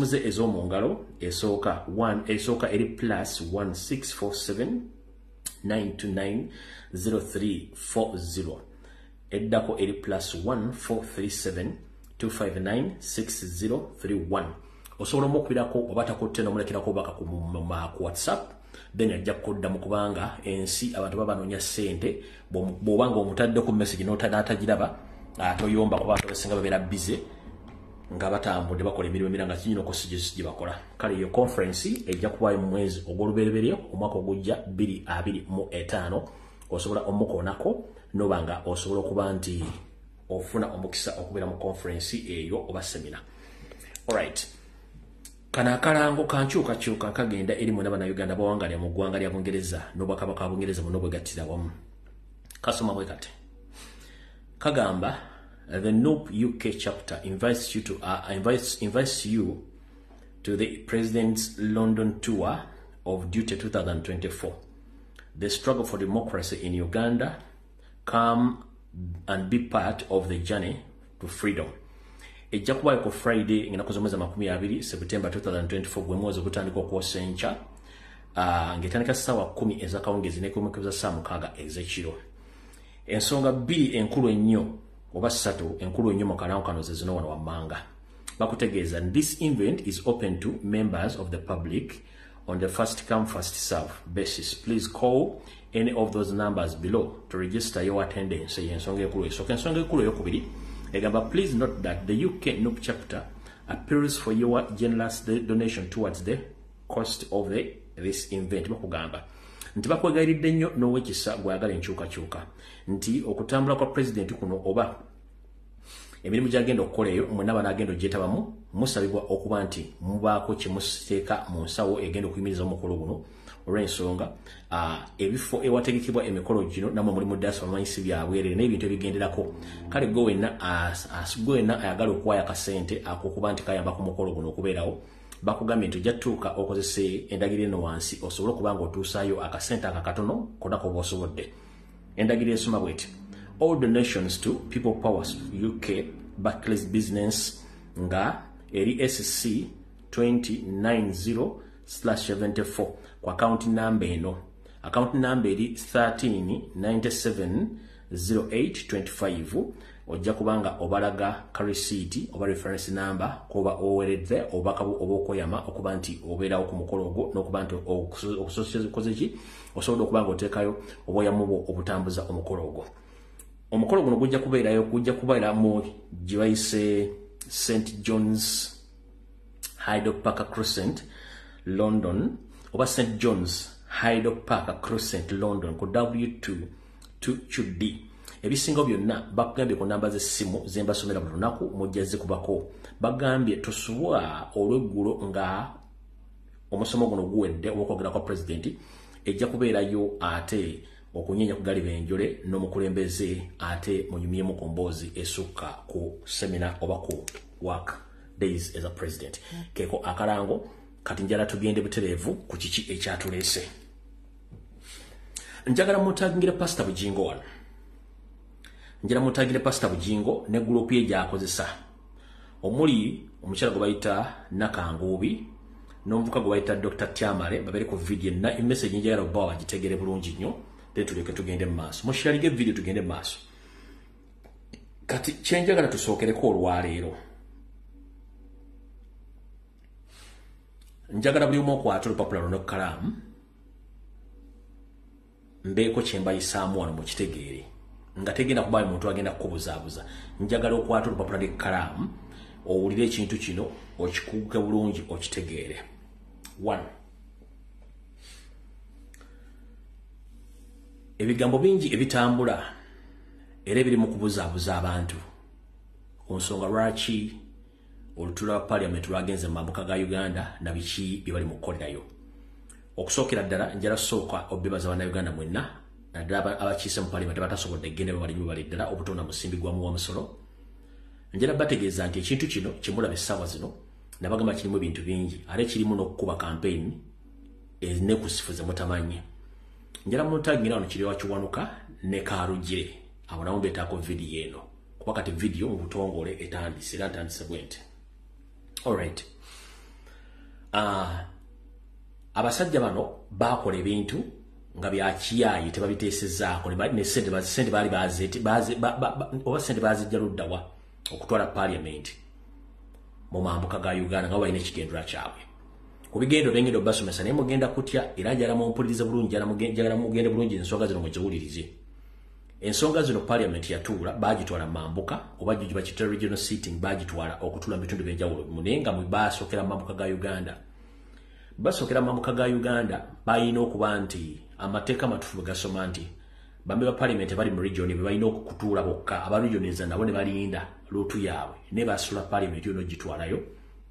Essimu ze ez'omu ngalo, esooka 1, esooka eri +1647 929 0340. Eddako eri +1437 259 6031. Osobola omukubirako oba takutte n'omulekerako obubaka ku WhatsApp, then ajja kukuddamu, kubanga ensi abantu baba banoonya ssente. Bw'oba nga omutaddeko message n'atagiraba, toyomba, kuba abantu abasinga babeera busy nga batambudde bakola emirimu emirala nga kinyina okosijesi gye bakola. Kale eyo conference ejja kubaayo mu mwezi ogw'olubereberye omwaka ogujja 2025. Osobola omukoonako noba nga osobola okuba nti ofuna omukisa okubeera mu conference eyo oba seminar. Alright, kano akalango kankyukakyuka kagenda eri mwena Bannayuganda bawangalira mu ggwanga lya Bungereza n'Obwakabaka bwa Bungereza muno bwegattira wamu. Kasoma bwe kati, kagamba, "The NUP UK chapter invites you to the President's London tour of duty 2024, the struggle for democracy in Uganda. Come and be part of the journey to freedom." Ejja kubaayo ku Friday ennaku z'omwezi 20 September 2024, gwe mwezi ogutandika okwosa enkya, ng'etandika ssaawa 10 ez'akawungeezi n'ekomekeza ssaawa 6 ez'ekiro. Ensonga bbiri enkulu ennyo oba ssatu enkulu ennyo mu kalango kano ze zino wano wammanga. Bakutegeeza, "This event is open to members of the public on the first come, first serve basis. Please call any of those numbers below to register your attendance." Ensonga enkulu esooka. Ensonga enkulu eyokubiri egamba, "Please note that the UK NUP chapter appeals for your generous donation towards the cost of this event." Bakugamba nti bakwegayiridde nnyo n'owekisa gwayagala enkyukakyuka nti okutambula kwa pulezidenti kuno oba emirimu gyagenda okukola eyo, mwenna banaagenda ogyetabamu musabibwa okuba nti mubaako kyemuteeka mu nsawo egenda okuyimiriza omukolo guno, olw'ensonga ebifo ewategekebwa emikolo gino nammwe muli mu diaspora mumanyisi byabwerere n'ebintu ebigenderako. Kale gwe wenna ayagala okuwaayo akasente akokuba nti kayamba ku mukolo guno okubeerawo, bakugambye nti ojja tutuuka okozese endagiriro eno wansi osobole okuba nga otuusaayo akasente ako akatono konna koba osobodde. Endagiriro esoma bweti: All donations to People Power UK, Barclays Business, nga eri SC 290/74, ku account number eno. Account number eri 1397 0825. Ojja kubanga obalaga ka receipt oba reference number koba oweredde obubaka oba okoyama okuba nti obeerawo ku mukolo ogwo n'okuba nti okukoze ki, osobola okuba nga oteekayo obwoyamu bwo obutambuza omukolo ogwo. Omukolo guno gujja kubeerayo, gujja kubeera mu gye bayise St John's, Hyde Park Crescent, London, oba St John's, Hyde Park Crescent, London, ku W2 2QD. Ebisingawo byonna bakugambye ku namba z'essimu zembasomera buli lunaku, mujja zikubako. Bagambye tosubwa olweggulo nga omusomo guno guwedde oba kwa pulezidenti, ejja kubeerayo ate okunyenya ku galiba enjole n'omukulembeze, ate munyumyemu ku mboozi esukka ku seminar oba ku work days as a president. Keeko akalango. Kati njala tugende butereevu ku kiki ekyatuleese. Njagala mutagingire Pasita Bujingo wano, njala mutagire Pasita Bujingo ne gurupu ye gyakozesa, omuli omukyala gwe bayita Nakanguubi n'omuvuka gwe bayita Dr Tyamale, babeere ku video na message. Njagala obba bagitegere bulungi nnyo, then tuleke tugende mu maaso. Musharinge video tugende mu maaso. Kati kyenjagala tusookereko olwaleero, njagala buli omu okwata olupapula luno kalaamu, mbeeko kye mbayisaamu wano mukitegeere, nga tegenda kubaayo muntu agenda kukubuzaabuza. Njagala okwata olupapula lw'ekkalaamu owulire ekintu kino, okikuguke bulungi, okitegeere. One, ebigambo bingi ebitambula era ebiri mu kubuzaabuza abantu ku nsonga lwaki olutuula lwa parliament lwagenze mu mambuka ga Uganda na biki bye bali mu kukolerayo. Okusookera ddala, njala sooka obebaza Bannayuganda mwenna, naddala abakiise mu parliament batasobodde kugenda, bali bali ddala obutonda musimbi gwa muwa musolo. Njala bategeeza nti ekintu kino kyemulaba essaawa zino, nabagamba kirimu ebintu bingi, ate kirimu n'okukuba campaign enekusifu ze mutamanyi. Njala mutagira wano kiri wakiwanuka ne Karugire, abo nabo mbeetaako vidiyo eno, kuba kati vidiyo mu butongole etandise, era ntandise bwenti. Alright, Abasajja bano bakola ebintu nga bya kiyayi, tebabiteesezaako ne sente baali oba sente bazijja luddawa okutwala parliament mu mambuka ga Uganda nga balina ekigendera kyabwe. Ku bigendo bengendo basomesa naye mugenda kutya, era njagala mumpulirize bulungi, njagala mugende bulungi ensonga zino muziwulirize. Ensonga zino parliament yatuula, bagitwala mambuka oba gye bakiyita regional sitting, bagitwala okutuula mu bitundu ebyenjawulo, naye nga basookera mambuka ga Uganda. Basookera mambuka ga Uganda, balina okuba nti amateeka amatuufu gasoma nti bambe ba parliament bali mu region be balina okutuula bokka, aba regions nabo ne balinda luutu yaabwe, ne basula parliament yonna ogitwalayo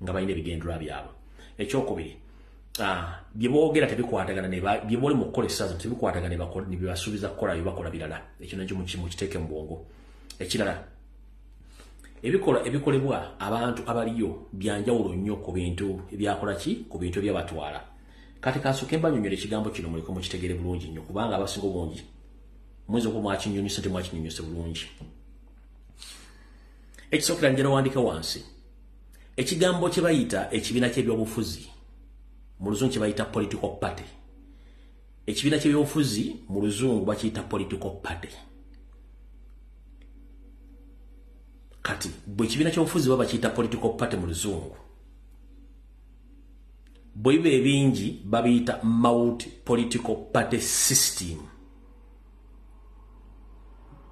nga balina ebigendera byabwe. Ekyokubiri, bye boogera tebikwatagana ne bye boli mu kukola essaaza, tebikwatagana ne bye basuubiza kukola, bye bakola birala. Ekyo nakyo mukiteeke mu bwongo. Ekirala, ebikola ebikolebwa abantu abaliyo byanjawulo nnyo ku bintu ebyakola ki, ku bintu ebyabatwala. Kati kasooke mbanyonyola ekigambo kino, muleke mukitegere bulungi nnyo, kubanga abasinga obungi muyinza okuba mwakinyonyose, temwakinyonyose bulungi. Ekisookera, njala wandike wansi ekigambo kye bayita ekibiina ky'ebyobufuzi, mu luzungu kye bayita political party. Ekibiina ky'ebyobufuzi mu luzungu bakiyita political party. Kati bwe ekibiina ky'obufuzi baba bakiyita political party mu luzungu, bwe biba ebingi babiyita multi political party system.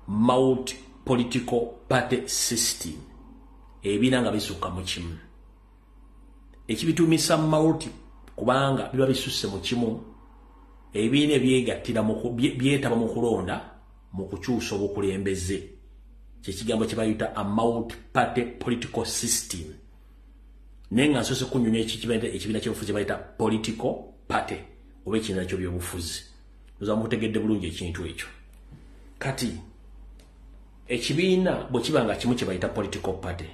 Multi political party system, ebibiina nga bisukka mu kimu. Ekibituumisa multi kubanga biba bisusse mu kimu, ebibiina ebyegattira byetaba mu kulonda mu kukyusa obukulembeze, kyekigambo kye bayita a multi party political system. Naye nga nsoose kunnyonnyola ekibiina ky'obufuzi bayita political party oba ekibiina ky'ebyobufuzi. Oza mutegedde bulungi ekintu ekyo. Kati ekibiina bwe kiba nga kimu kye bayita political party,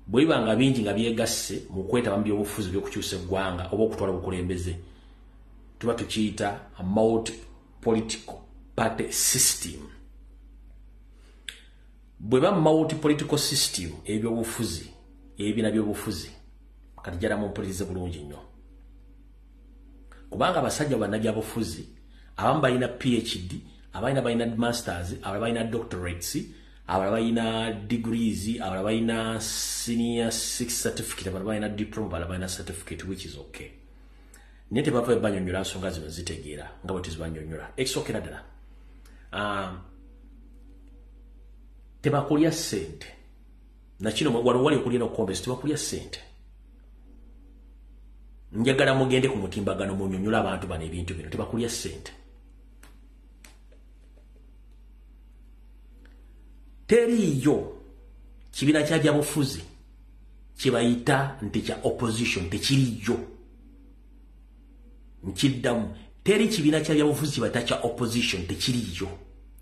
bwe biba nga bingi nga byegasse mu kwetaba mu byobufuzi by'okukyusa eggwanga oba okutwala obukulembeze, tuba tukiyita a multi political party system. Bwe ba multi political system, ebyobufuzi, ebibiina byobufuzi, kati jala mumpulirize bulungi nnyo, kubanga abasajja bannabyabufuzi abamu balina PhD, abalina balina masters, abalala balina doctorates, abalala balina degrees, abalala balina senior six certificate, abalala balina diploma, abalala balina certificate, which is okay, naye tebava banyonyola nsonga zino zitegeera nga bwe tuzibanyonyola. Ekisookera ddala, tebakulya ssente. Nakino wano wali okulya nokukombesa, tebakulya ssente. Njagala mugende ku mutimbagano munyonyola abantu bano ebintu bino. Tebakulya ssente. Teriiyo kibiina kya byabufuzi kye bayita nti kya opposition, tekiriyo. Nkiddamu, teri kibiina kya byabufuzi kye bayita kya opposition, tekiriyo.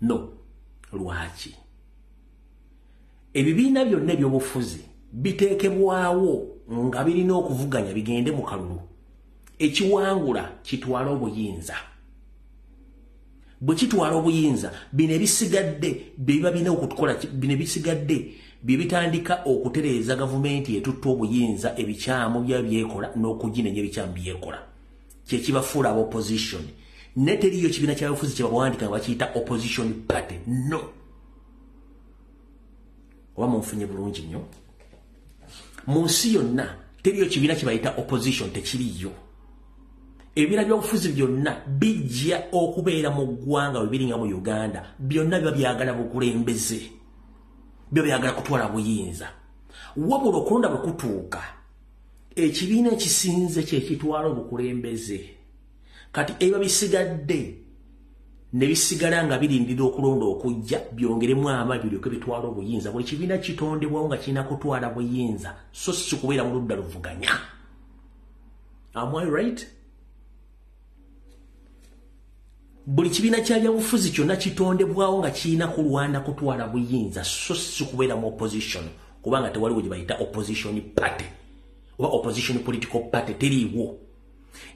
No lwaki? Ebibiina byonna ebyobufuzi biteekebwawo nga birina okuvuganya, bigende mu kalulu, ekiwangula kitwala obuyinza. Bwe kitwala obuyinza, bino ebisigadde biba birina okutukola, bino ebisigadde bye bitandika okutereeza gavumenti etutta obuyinza ebikyamu bya byekola n'okuginenya ebikyamu byekola, kyekibafuula aba opposition. Ne teriyo kibiina kyabufuzi kyebawandiika nga bakiyita opposition party, no. Oba munfunye bulungi nnyo? Mu nsi yonna teriyo kibiina kye bayita opposition, tekiriyo. Ebibiina by'obufuzi byonna bijja okubeera mu ggwanga bwe biri nga mu Uganda, byonna biba byagala bukulembeze, biba byagala kutwala buyinza. Wabula okulonda bwe kutuuka, ekibiina ekisinze kyekitwala obukulembeze. Kati ebiba bisigadde ne bisigala nga birindira okulonda okujja byongeremu amaanyi, biryoke bitwala obuyinza. Buli kibiina kitondebwawo nga kirina kutwala buyinza, so si kubeera mu ludda luvuganya. Am I right? Buli kibiina kya byabufuzi kyonna kitondebwawo nga kirina kulwana kutwala buyinza, so si kubeera mu opposition, kubanga tewaliwo gye bayita opposition party oba opposition political party, teriiwo.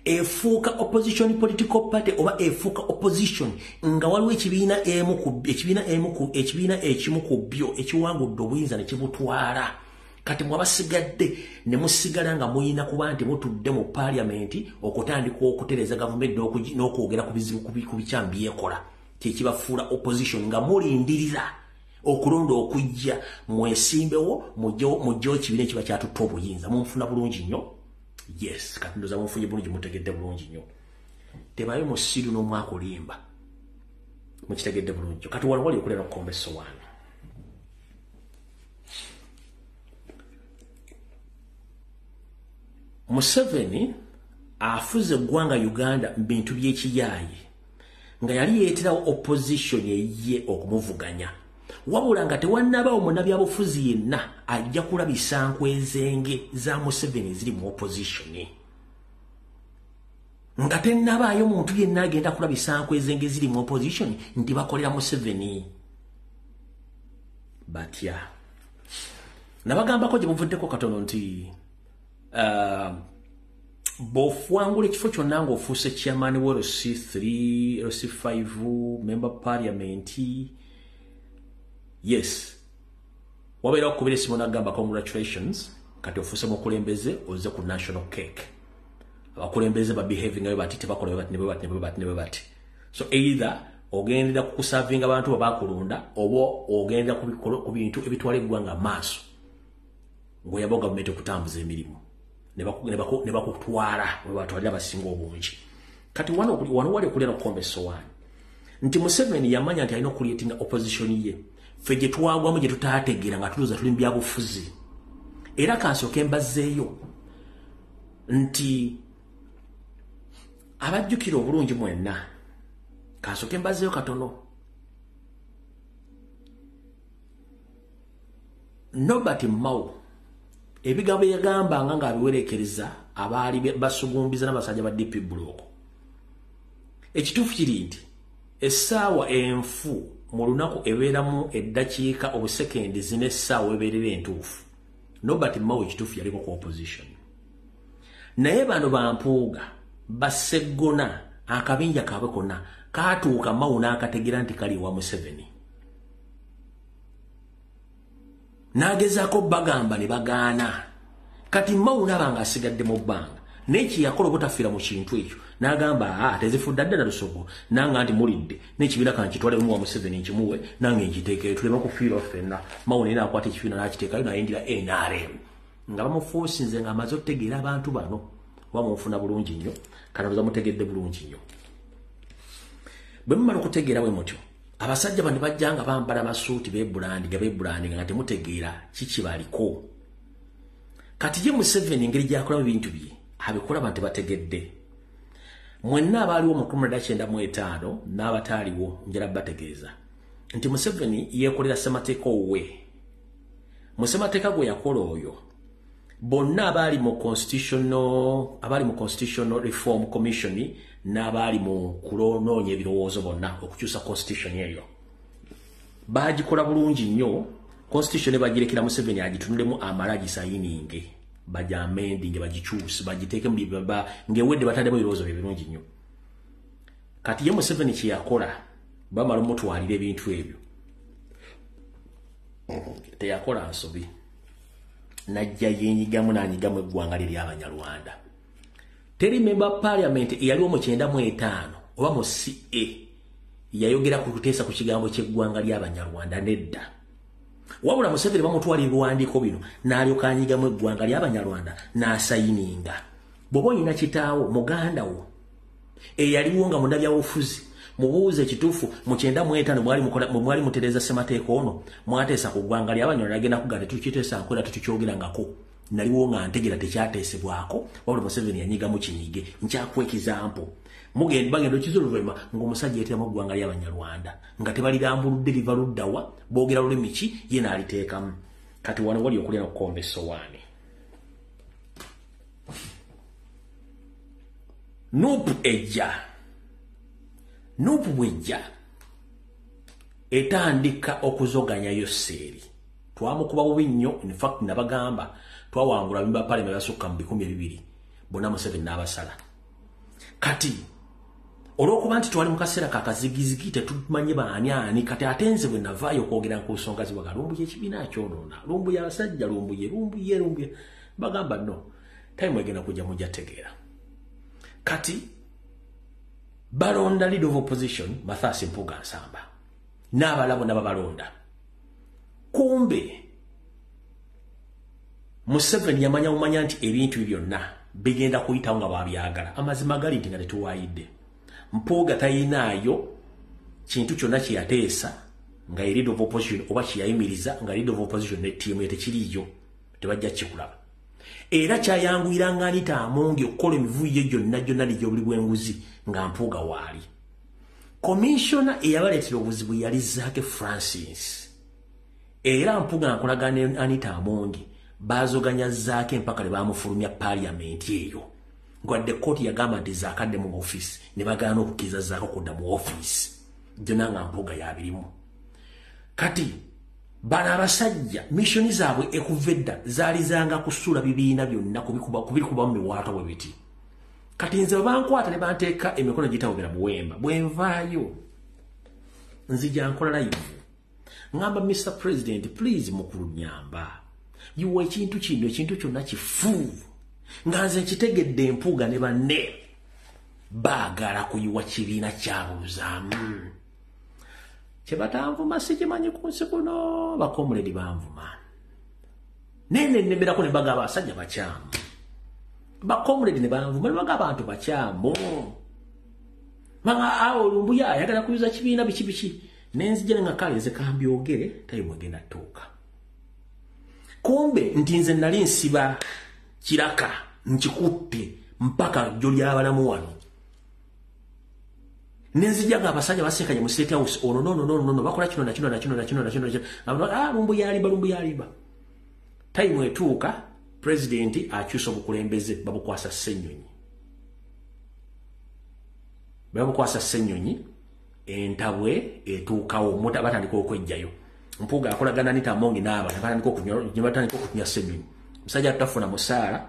Efuuka opposition political party oba efuuka opposition nga waliwo ekibiina emu ku ekibiina emu ku ekibiina ekimu ku byo ekiwangudde obuyinza ne kibutwala. Kati mwabasigadde ne musigala nga muyina kuba nti mutudde mu parliament okutandika okutereza gavumenti n'okwogera ku bizibu ku bikyamu byekola. Kyekibafuula opposition nga mulindirira okulonda okujja mwesimbewo mujjewo ekibiina ekiba kyatutte obuyinza. Munfuna bulungi nnyo? Yes, kati ndowooza munfunye bulungi, mutegedde bulungi nnyo. Tebayo musiru n'omwakulimba. Mukitegedde bulungi. Kati wano wali okulera okukomba essowaani. Museveni afuze eggwanga Uganda mu bintu by'ekiyaaye nga yali yeeterawo opposition ye okumuvuganya, wabula nga tewannabaawo munnabyabufuzi yenna ajja kulabisa nkwezenge za Museveni eziri mu opposition. Nga tennabaayo muntu yenna agenda kulabisa nkwezenge eziri mu opposition nti bakolera Museveni. Batya. Nabagambako gye buvuddeko katono nti bw'ofuwangula ekifo kyonna ng'ofuuse chairman wa LC3, LC5, member parliament, yes, wabeera okukubira essimu n'agamba congratulations, kati ofuuse mukulembeze ozze ku national cake. Abakulembeze ba behaving nga bati tebakola bati ne bati ne bati ne bati. So either ogendera ku kusavinga abantu abakulonda oba ogendera ku bintu ebitwala eggwanga maaso ng'oyamba gavumenti okutambuza emirimu ne bakutwala we batwalira abasinga obungi. Kati wano wali okulera okukomba essowaani nti Museveni yamanya nti alina okucreatinga opposition ye. Ffe gye twagwamu gye tutaategeera nga tulowooza tuli mu byabufuzi. Era kansooke mbazzeeyo nti abajjukira obulungi mwenna, kansooke mbazzeeyo katono. Norbert Mao ebigambo yagambanga ng'abiwerekereza abaali basugumbiza n'abasajja ba DP Block. Ekituufu kiri nti essaawa enfu mu lunaku ebeeramu eddakiika obusekendi zina essaawa ebeerera entuufu. Norbert Mao ekituufu yaliko ku opposition. Naye bano bampuuga baseggona akabinja kaabwe konna kaatuuka Mao n'akategeera nti kali ewa Museveni. N'agezaako bagamba ne bagaana. Kati Mao n'aba ng'asigadde mu bbanga. Naye kye yakola obutafiira mu kintu ekyo n'agamba tezifudde ddala lusogo, nanga nti mulidde n'ekibiina kankitwale mu wa Museveni nkimuwe nange nkiteekeyo tuleme kufiirwa ffenna. Mao naye n'akwata ekibiina n'akiteekayo n'ayingira NRM nga bamufuusinze ng'amaze okutegeera abantu bano. Oba munfuna bulungi nnyo, kati mutegedde bulungi nnyo. Bwe mumala okutegeera bwe mutyo, abasajja bano bajja nga bambala amasuuti beebulandinga nga temutegeera kiki baliko. Kati ye Museveni engeri gy'akolamu ebintu bye abikola abantu bategedde. Mwenna abaaliwo mu 1995 n'abataaliwo njala bategeeza nti Museveni yeekolera ssemateeka owuwe. Mu ssemateeka gwe yakola oyo, bonna abaali mu Constitutional Reform Commission n'abaali mu kulonoonya ebirowoozo bonna okukyusa constitution eyo baagikola bulungi nnyo. Constitution bagirekera Museveni agitunulemu amale agisayininge, bajamendinge, bagikyuse, bagiteekemu ng'ewedde bataddemu ebirowoozo bye birungi nnyo. Kati ye Museveni kye yakola, bamala omutwalira ebintu ebyo, teyakola nsobi, najja yenyigamu n'anyigamu eggwanga lye ly'Abanyarwanda. Teri member parliament eyaliwo mu 95 oba mu CA yayogera ku kuteesa ku kigambo ky'eggwanga ly'Abanyarwanda nedda. Wabula Museveni bamutwala ebiwandiiko bino n'alyoka anyigamu eggwanga ly'Abanyarwanda n'asayininga. Bw'oba olina kitaawo muganda wo eyaliwo nga munnabyabufuzi, mubuuze ekituufu mu 95 mwali mutereeza ssemateeka ono mwateesa ku ggwanga ly'Abanyarwanda, agenda kugamba tetukiteesaako era tetukyogerangako. Naliwo nga ntegeera tekyateesebwako, wabula Museveni yanyigamu kinyige. Nkyakuwa example. Bagenda okiza oluvannyuma ng'omusajja yeeteramu eggwanga ly'Abanyarwanda nga tebalirambuludde liva luddawa, boogera lulimi ki ye n'aliteekamu. Kati wano wali okulya n'okukomba essowaani. NUP ejja. NUP bw'ejja etandika okuzoganya Yoseeri. Twamukuba bubi nnyo, in fact nabagamba twawangula member parliament basukka mu 2000 bonna Museveni n'abasala. Kati Olw'okuba nti twali mu kaseera kakazigizigi tetumanyi baani ani, kati ate nze bwe navaayo okwogera ku nsonga zibaga Lumbuye ekibiina akyonoona, Lumbuye abasajja, Lumbuye, Lumbuye, Lumbuye. Bagamba no, time egenda kujja mujja tegeera. Kati balonda leader of opposition Mathias Mpuuga Nsamba n'abalabo n'ababalonda. Kumbe Museveni yamanya umanya nti ebintu byonna bigenda kuyitawo nga babyagala. Amazima gali nti nga tetuwaayidde. Mpuuga tayinaayo kintu kyonna kye yateesa nga leader of opposition oba kyeyayimiriza nga leader of opposition ne ttiimu ye tekiriiyo, tebajja kikulaba. Era kyayanguyiranga Anita Amongi okukola emivuyo gyonna gyonna egy'obuli bw'enguzi nga Mpuuga waali. Commissioner eyabaleetera obuzibu yali Zaake Francis. Era Mpuuga nkolagana ne Anita Amongi baazoganya Zaake mpaka lwe baamufulumya parliament eyo. Ngwadde kooti yagamba nti Zaake adde mu ofiisi, ne bagaana okukkiriza Zaake okudda mu ofiisi. Gyonna nga Mpuuga yabirimu. Kati bano abasajja missioni zaabwe ekuva edda zaali zanga kusuula bibiina byonna kubikubamu miwaato bwe biti. Kati nze bwe bankwata ne banteeka emikono gitawobera buwemba, bwe nvaayo nzija nkola live. Ngamba Mr. President, please mukulu nyamba. Yiwa ekintu kino, ekintu kyonna kifu. Nga nze nkitegedde Mpuuga ne banne baagala kuyiwa kibiina kyabuzaamu. Kye batanvuma sikimanyi ku nsi kuno, bakomuledi banvuma. Nene nnemerako ne bagamba abasajja bakyamu. Bakomuledi ne banvuma ne bagamba abantu bakyamu. Manga awo Lumbuye ayagala kuyuza kibiina biki biki. Ne nzija nga kale nze kambyogere tayimu egenda ttuuka. Kumbe nti nze nali nsiba kiraka nkikutte mpaka jjo ly'abalamu wano. Nenzija nga abasajja basekanye mu State House ono no no no no bakola kino na kino na kino na kino na kino na kino. Ah, Lumbuye alimba, Lumbuye alimba. Time etuuka president akyusa obukulembeze babukwasa Ssenyonyi. Babukwasa Ssenyonyi entabwe etuukawo muta batandika okwejjayo. Mpuuga akolagana Anita Amongi n'aba batandika okunywa Ssenyonyi. Musajja atafuna musaala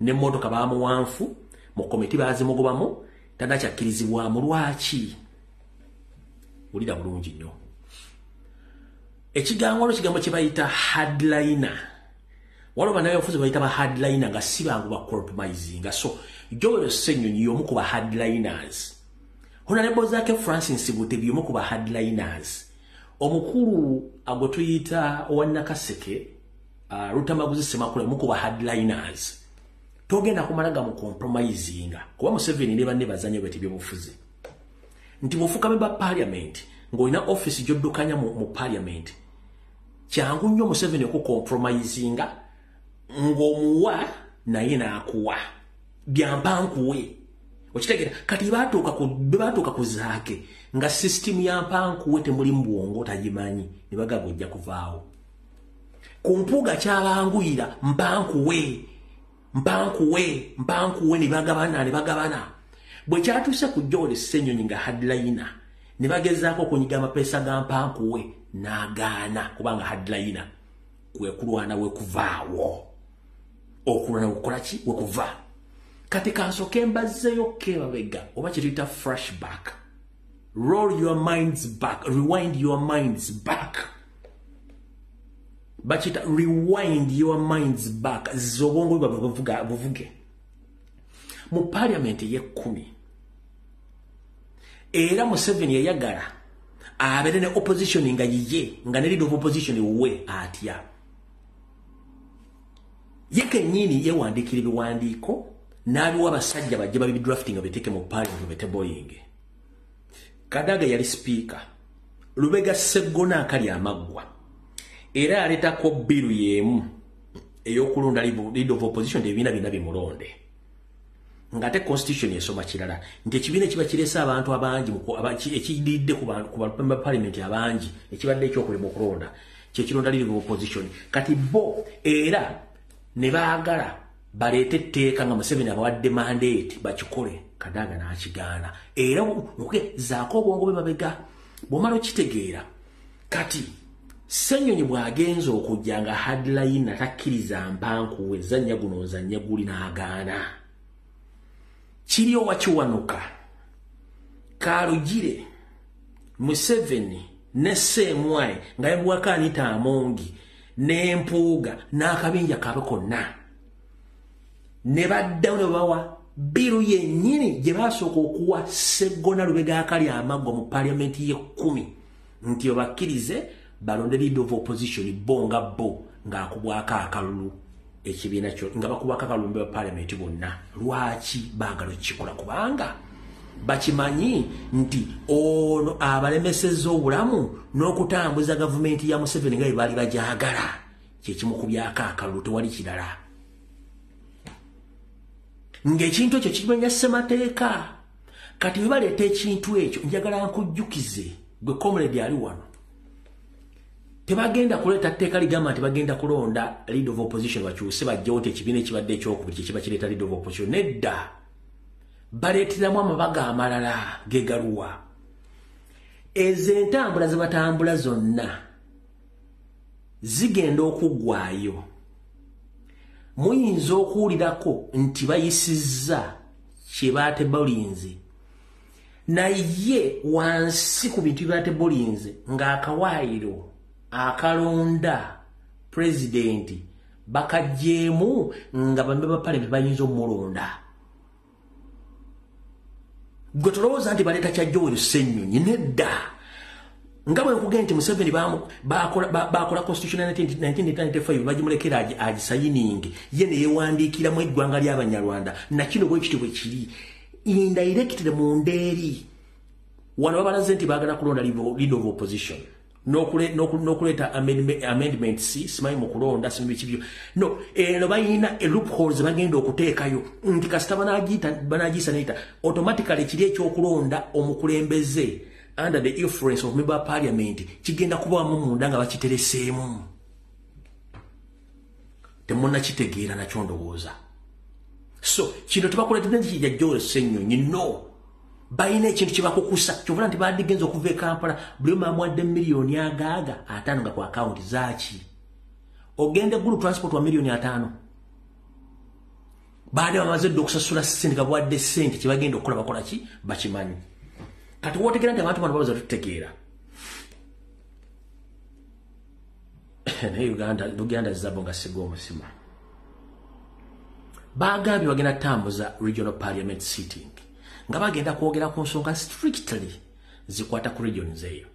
n'emmotoka baamuwanfu mu komiti baazimugobamu tanakyakkirizibwamu. Lwaki? Wulira bulungi nnyo. Ekigambo olwo kigambo kye bayita hardliner. Waliwo bannabyabufuzi bayita ba hardliner nga si bangu ba compromising. So Joel Ssenyonyi y'omu ku ba hardliners. Honorable Zaake Francis Butebi y'omu ku ba hardliners. Omukulu agwe tuyita owa Nakaseke Lutamaguzi Ssemakula y'omu ku ba hardliners. Togenda kumala ga mu compromisinga kuba Museveni ne banne bazanye bwe tibyobufuzi. Nti bw'ofuuka member parliament ng'olina office gy'oddukanya mu parliament, kyangu nnyo Museveni okucompromisinga ng'omuwa naye n'akuwa byampa nkuwe. Okitegeera? Kati batuuka ku Zaake nga system ya mpankuwe temuli mu bwongo tagimanyi, ne bagamba ojja kuvaawo. Ku Mpuuga kyabanguyira mpankuwe mpankuwe mpankuwe ne bagabana ne bagabana. Bwe kyatuuse ku Joel Ssenyonyi nga hardliner ne bagezaako okunyiga amapeesa ga mpankuwe n'agaana, kubanga hardliner kwe kulwana we kuvaawo. Okulwana kukola ki? We kuva. Kati kansooke mbazzeeyo kebabega oba kye tuyita flashback. Roll your minds back, rewind your minds back. Bakiyita rewind your minds back. Zobwongo bwe buvuge. Mu parliament ey'ekkumi era Museveni yayagala abeere ne opposition nga yiye, nga ne leader of opposition we atya. Ye kennyini yeewandiikira ebiwandiiko n'abiwa abasajja bajje babidrafting babiteeke mu parliament babeteboyinge. Kadaga yali speaker. Lubega Sseggona akali amaggwa. Era aleetako bill y'emu ey'okulonda leader of opposition ebibiina byonna bimulonde. Ng'ate constitution esoma kirala nti ekibiina ekiba kireese abantu abangi ekidiridde ku ba parliament abangi ekibadde ekyokulema okulonda kyekironda leader of opposition. Kati bo era ne baagala baleete etteeka nga Museveni abawadde mandate bakikole, Kadaga n'akigaana. Era zaako obwongo bwe mabega bw'omala okitegeera. Kati Ssenyonyi bw'agenza okujja nga hardliner takkiriza mpankuwe zannya guno nzannya guli n'agaana. Kiri owakiwanuka Karugire, Museveni ne Ssemwayi nga yabwaka Anita Amongi ne Mpuuga n'akabinja kaabwe konna ne baddawo ne bawa biru yennyini gye baasooka okuwa Sseggona Lubega akali amaggwa mu paalamenti y'ekkumi nti obakkirize balonde leader of opposition bo nga bo ng'akubwako akalulu ekibiina kyo nga bakubwako akalulu ba paalamenti bonna. Lwaki baagala okukikola? Kubanga bakimanyi nti ono abalemesezza obulamu n'okutambuza gavumenti ya Museveni nga bwe baali bagyagala kyekimukubyako akalulu, tewali kirala. Ng'ekintu ekyo kimenya ssemateeka. Kati bwe baleeta ekintu ekyo, njagala nkujjukize gwe comrade ali wano, tebagenda kuleeta tteeka ligamba nti bagenda kulonda leader of opposition bakyuse bajjewo nti ekibiina ekibadde ekyokubiri kyekiba kireeta leader of opposition. Nedda, baleeteramu amabaga amalala gegaluwa. Ezo entambula ze batambula zonna zigenda okuggwayo. Muyinza okuwulirako nti bayisizza kye baatebolinze, naye wansi ku bintu bye baatebolinze ng'akawaayiro akalonda pulezidenti bakaggyemu nga bamemba ba paalamenti bayinza omulonda. Gwe tolowooza nti baleeta kya Joel Ssenyonyi, nedda. Nga bwe nkugenda nti Museveni bakola constitution 1995 bagimulekera agisayininge ye ne yeewandiikiramu eggwanga ly'Abanyarwanda, nakino bwe kityo bwe kiri indirectly mu ndeeri. Wano babalaze nti baagala kulonda leader of opposition n'okuleeta amendments simanyi mu kulonda simanyi biki byo. No, eno balina loopholes bagenda okuteekayo nti kasita banaagiyisa neyita automatically kiri ekyokulonda omukulembeze under the influence of member parliament kigenda kubaamu munda nga bakitereseemu. Temunnakitegeera nakyo ndowooza. So kino tebakuleetedde nti kijja Joel Ssenyonyi, no. Balina ekintu kyebakukusa kyovula nti bandigenza okuva e Kampala buli omu amuwadde miliyoni agaaga 5 nga ku akawunti zaaki. Ogenda eggulu transport wa miliyoni 5. Baade bamaze dda okusasula ssente nga bawadde ssente kye bagenda okukola bakola ki bakimanyi. Kati wootegeera nti abantu bano babaza tutegeera. Naye Uganda zabo nga siga omusima. Baagambye bagenda tambuza regional parliament sitting nga bagenda kwogera ku nsonga strictly zikwata ku regions eyo,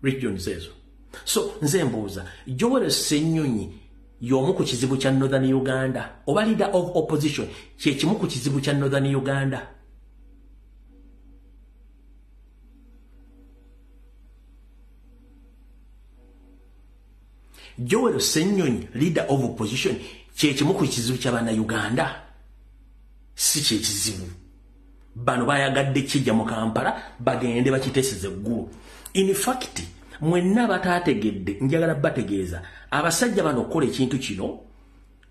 regions ezo. So nze mbuuza, Joel Ssenyonyi y'omu ku kizibu kya Northern Uganda oba leader of opposition kye kimu ku kizibu kya Northern Uganda? Joel Ssenyonyi leader of opposition kye kimu ku kizibu kya Bannayuganda? Si kye kizibu. Bano bayagadde kijja mu Kampala bagende bakiteeseze eggulu. In fact, mwenna bataategedde, njagala bategeeza abasajja bano okukola ekintu kino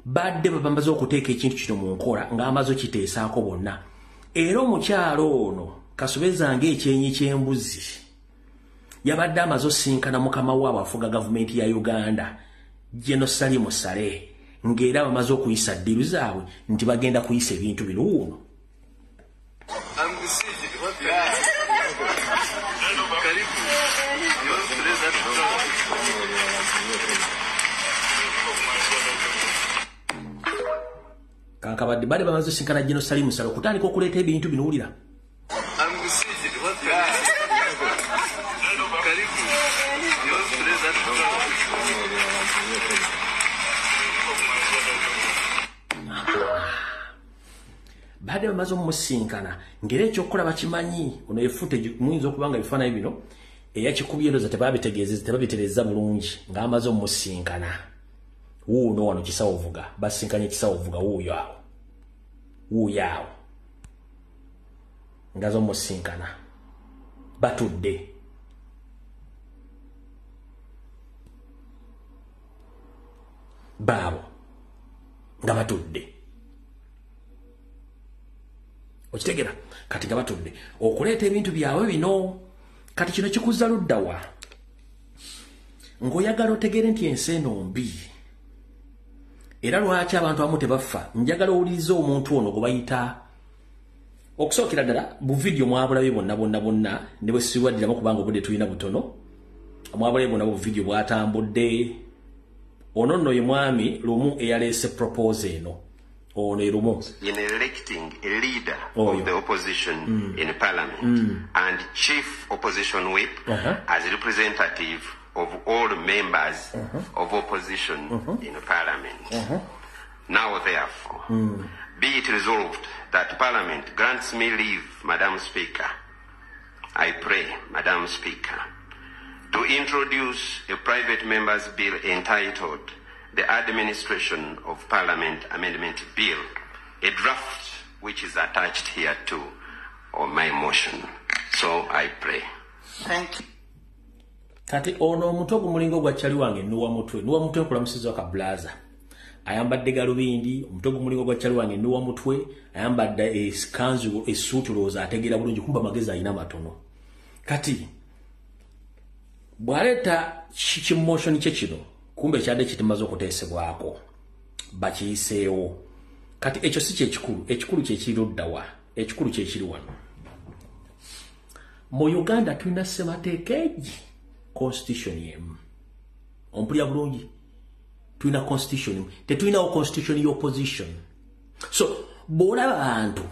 badde babambaze okuteeka ekintu kino mu nkola ng'amaze okiteesaako bonna. Era omukyalo ono kasobeza ng'ekyenyi ky'embuzi yabadde amaze osinkana mukama waabwe afuga gavumenti ya Uganda General Salim Saleh, ng'era bamaze okuyisa ddiiru zaabwe nti bagenda kuyisa ebintu bino wuuno. Kankabadde bali bamaze osinkana General Salim Saleh okutandika okuleeta ebintu bino wulira. Baadde bamaze omusinkana ng'era ekyokukola bakimanyi. Ono efute muyinza okuba nga ebifaananyi bino eyakikubye endowooza tebabitegeezezza, tebabitereeza bulungi ng'amaze omusinkana. Wuuno wano kisawo vuga, basinkanye kisawo vuga wuuyo awo, wuuyo awo ngaze omusinkana batudde. Baabo nga batudde. Okitegera kati nga batudde okuleeta ebintu byabwe bino. Kati kino kikuza luddawa ng'oyagala otegeere nti ensi eno mbi era lwaki abantu abamu tebafa. Njagala owulirize omuntu ono gwe bayita Okusookera ddala bu video mwabulabye bonna bonna bonna ne bwe siwadiramu kubanga obudde tulina butono. Mwabulabye bonna bu video bwatambudde. Ono nno ye mwami Lumu eyaleese proposal eno. Ono ye Lumu. In electing a leader of the opposition in parliament and chief opposition whip as representative of all members of opposition in parliament. Now therefore, be it resolved that Parliament grants me leave, Madam Speaker, I pray, Madam Speaker, to introduce a private member's bill entitled the Administration of Parliament Amendment Bill, a draft which is attached here to on my motion. So I pray. Thank you. Kati ono omutwe gumulingo gwa chali wange nuwa mutwe nkulamusiza ka blaza. Ayambadde galubindi, omutwe gumulingo gwa chali wange nuwa mutwe, ayambadde eskanzu esuuti lowooza ategeera bulungi kumba magezi alina matono. Kati bw'aleeta kimotion kye kino kumbe kyadde kitimaze okuteesebwako bakiyiseewo. Kati ekyo si kyekikulu, ekikulu kyekiri ludda wa, ekikulu kyekiri wano. Mu Uganda tulina ssemateeka egi constitution yemu. Ompulira bulungi, tulina constitution, tetulinawo constitution y'opposition. So bw'olaba abantu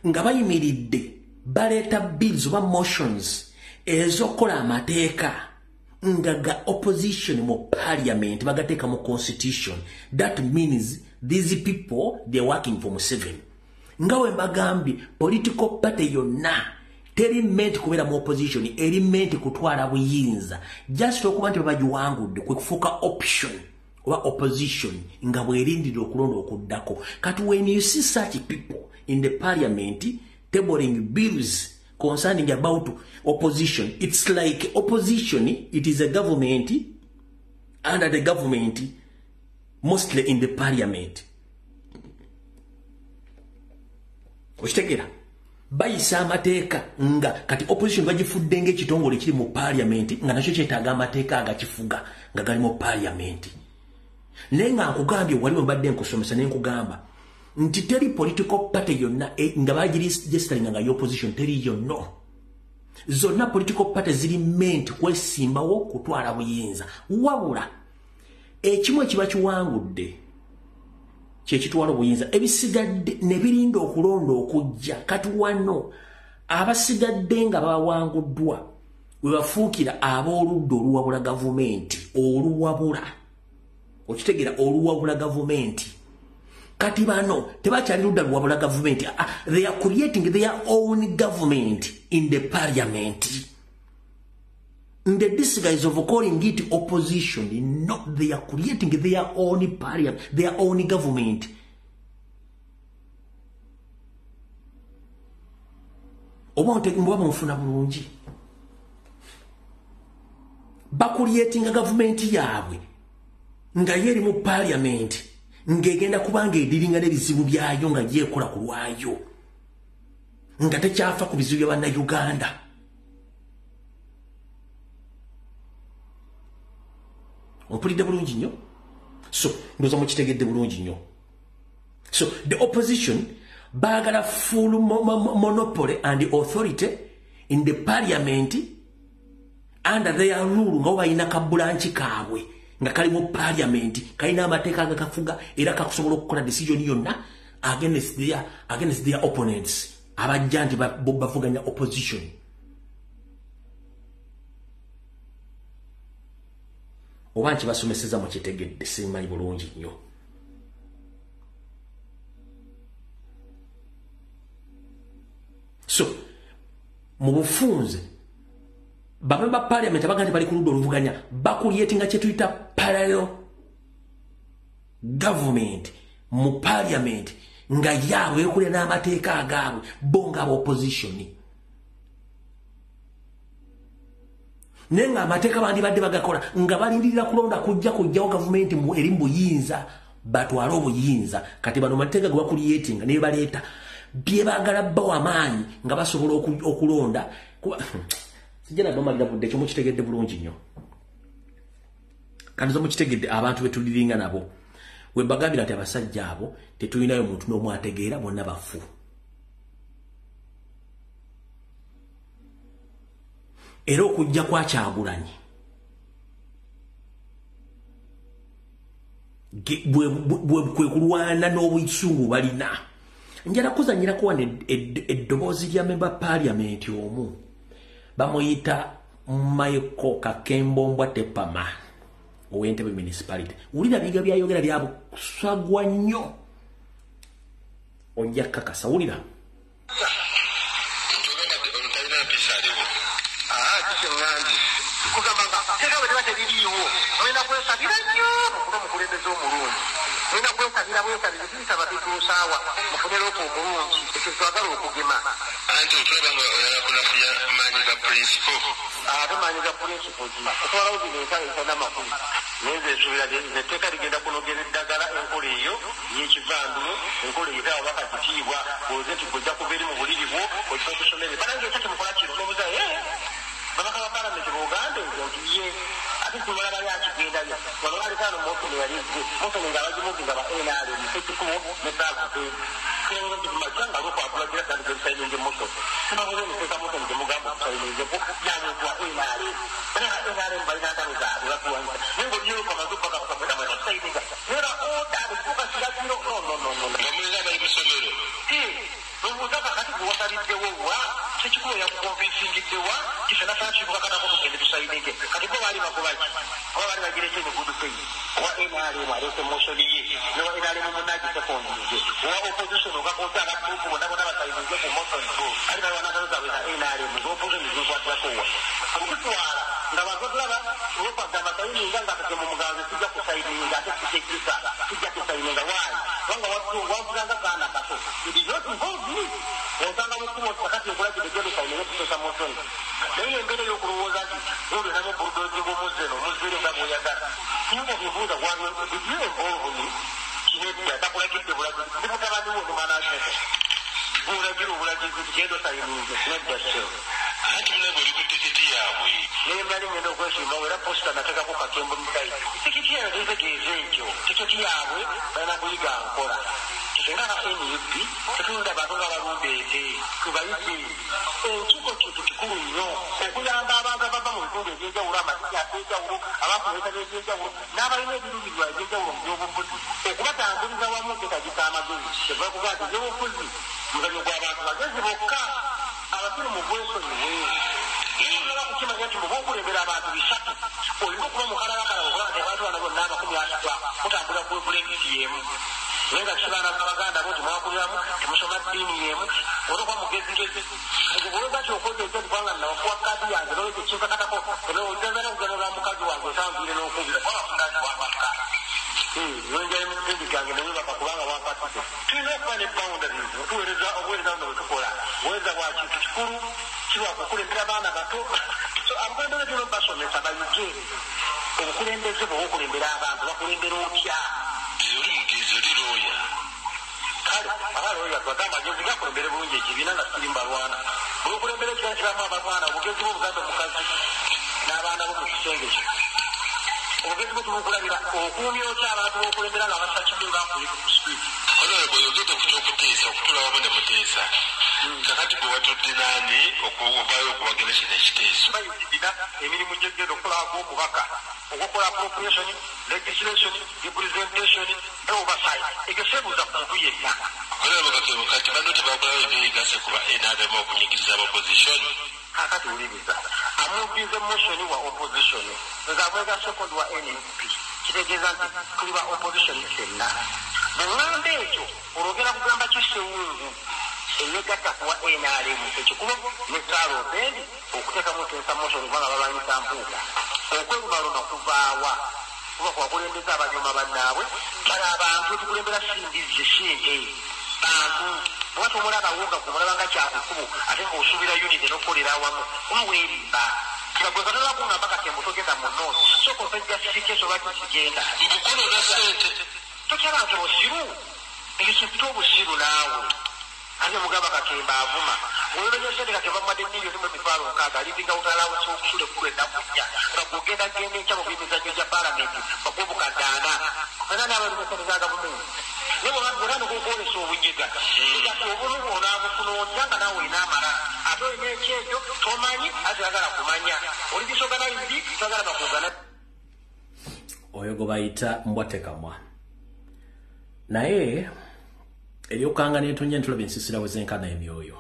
nga bayimiridde baleeta bills oba motions ez'okukola amateeka nga ga opposition mu parliament bagateeka mu constitution, that means these people they are working for Museveni. Nga we mbagambye political party yonna teri meant kubeera mu opposition, eri meant kutwala buyinza. Just okuba nti babagiwangudde kwe kufuuka option oba opposition nga bwerindira okulonda okuddako. Kati when you see such people in the parliament tabling bills concerning about opposition, it's like opposition, it is a government under the government, mostly in the parliament. Okitegera bayisa amateeka nga kati opposition bagifudde ng'ekitongole kiri mu parliament nga nakyo kyetaaga amateeka agakifuga nga gali mu parliament. Naye nga nkugambye wali mbadde nkusomesa ne nkugamba nti teri political party yonna nga bagiregisteringa nga opposition teri yonna. Zonna political party ziri meant kwesimbawo kutwala buyinza. Wabula ekimu ekiba kiwangudde kyekitwala obuyinza, ebisigadde ne birinda okulonda okujja. Kati wano abasigadde nga bawanguddwa we bafuukira ab'oludda oluwabula gavumenti, oluwabula, okitegeera, oluwabula gavumenti. Kati bano tebakyali ludda luwabula gavumenti, they are creating their own government in the parliament. In the disguise of calling it opposition, no, they are creating their own parliament, their own government. Oba nfuna bulungi, bakuliatinga gavumenti yaabwe nga yeri mu parliament ng'egenda kubanga ediringa n'ebizibu byayo nga yeekola ku lwayo nga tekyafa ku bizibu bya Bannayuganda. Ompulidde bulungi nnyo? So ndowooza mukitegedde bulungi nnyo. So the opposition baagala full monopoly and authority in the parliament under their rule, nga balina kabulanki kaabwe nga kali mu parliament, kalina amateeka agakafuga era kakusobola okukola decision yonna against their opponents abajja nti bavuganya opposition. Oba nkibasomeseza mukitegedde, simanyi bulungi nnyo. So mu bufunze bamemba parliament abaga nti bali ku ludda oluvuganya bakulietinga kye tuyita parallel government mu parliament nga yaabwe ekulya n'amateeka agaabwe bo nga opposition. Naye nga amateeka bandibadde bagakola nga balindirira kulonda kujja kujjawo gavumenti eri mu buyinza batwale obuyinza. Kati bano mateeka ge bakulietinga ne baleeta bye baagala bawa amaanyi nga basobola okulonda. Sijja nabamalira budde, ekyo mukitegedde bulungi nnyo. Kandi zo mukitegedde abantu be tuliringa nabo. We bagambira nti abasajja abo tetulinayo muntu n'omu ategeera, bonna bafu. Era okujja kwa Kyagulanyi kwe kulwana n'obusungu balina. Njala kuzannyirako wano eddoboozi lya member parliament omu bamuyita Michael Kakembo Mbwatepama ow'Entebbe municipality. Wulira biga byayogera byakusagwa nnyo, ojja kakasa. Wulira. Otandika okwolesa obujega. Obumu onaabufuna otya nga naawe olina amalala? Ate olina ekyekyo tomanyi, ate oyagala kumanya. Oli disorganized, toyagala bakugana. Oyo gwe bayita mbwatekamwa. Naye eryokanga n'entonya ntulaba ensisira bwe zenkana emyoyo.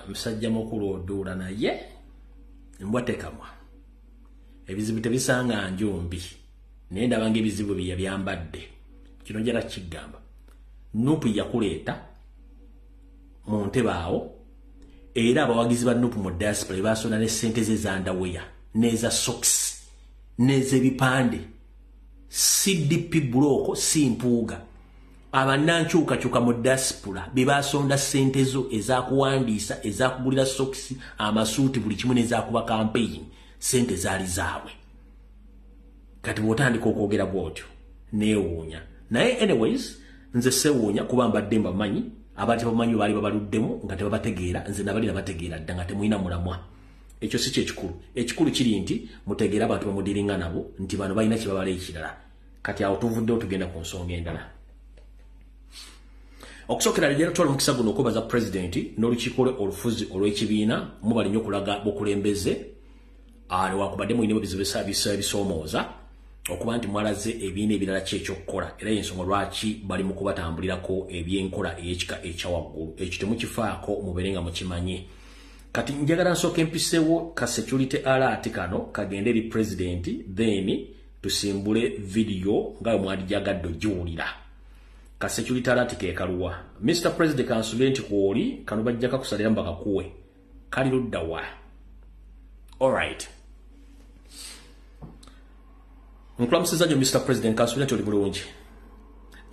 Musajja mukulu oduula naye mbwatekamwa. Ebizibu tebisanga njumbi. Naye ndaba ng'ebizibu bye yabyambadde. Kino njala kigamba. Nupu yakuleeta mu ntebe awo, era abawagizi ba Nupu mu diaspora basonda ne ssente ze za underwear n'eza socks n'ez'ebipande. CDP block si mpuuga. Abannankyukakyuka mu diaspora be basonda ssente zo ez'akuwandiisa, ez'akugulira socks, amasuuti, buli kimu n'ez'akuba campaign. Ssente zaali zaabwe. Kati bw'otandika okwogera bw'otyo neewuunya. Naye anyways nze sewuunya kuba mbadde mbamanyi, abantu bamanyi baali babaluddemu nga tebabategeera, nze nabali nabategeera dda nga temulina mulamwa. Ekyo si kye kikulu. Ekikulu kiri nti mutegeera abantu bamudiringa nabo nti bano balina kye babala ekirala. Kati awo tuvuddewo tugenda ku nsonga endala. Okusookera ddala twala omukisa guno okwebaza pulezidenti n'olukiiko lwe olufuzi olw'ekibiina mubali nnyo okulaga bukulembeze, newankubadde mulina ebizibu ebisoomooza okuba nti mwalaze ebibiina ebirala ki ekyokukola, era y'ensonga lwaki bali mu kubatambulirako ebyenkola ey'ekika ekya waggulu. Ekyo temukifaako, mubeere nga mukimanyi. Kati njagala nsooke mpisewo ka security alert kano kagende eri pulezidenti, then tusimbule vidiyo nga bwe mwandijagadde ogiwulira. Ka security alert ke kaluwa. Mr. President, kansubire nti kw'oli kano bajja kakusalira bakakuwe. Kali ludda wa? Alright. Nkulamusiza nnyo Mr. President, kansubire nti oli bulungi.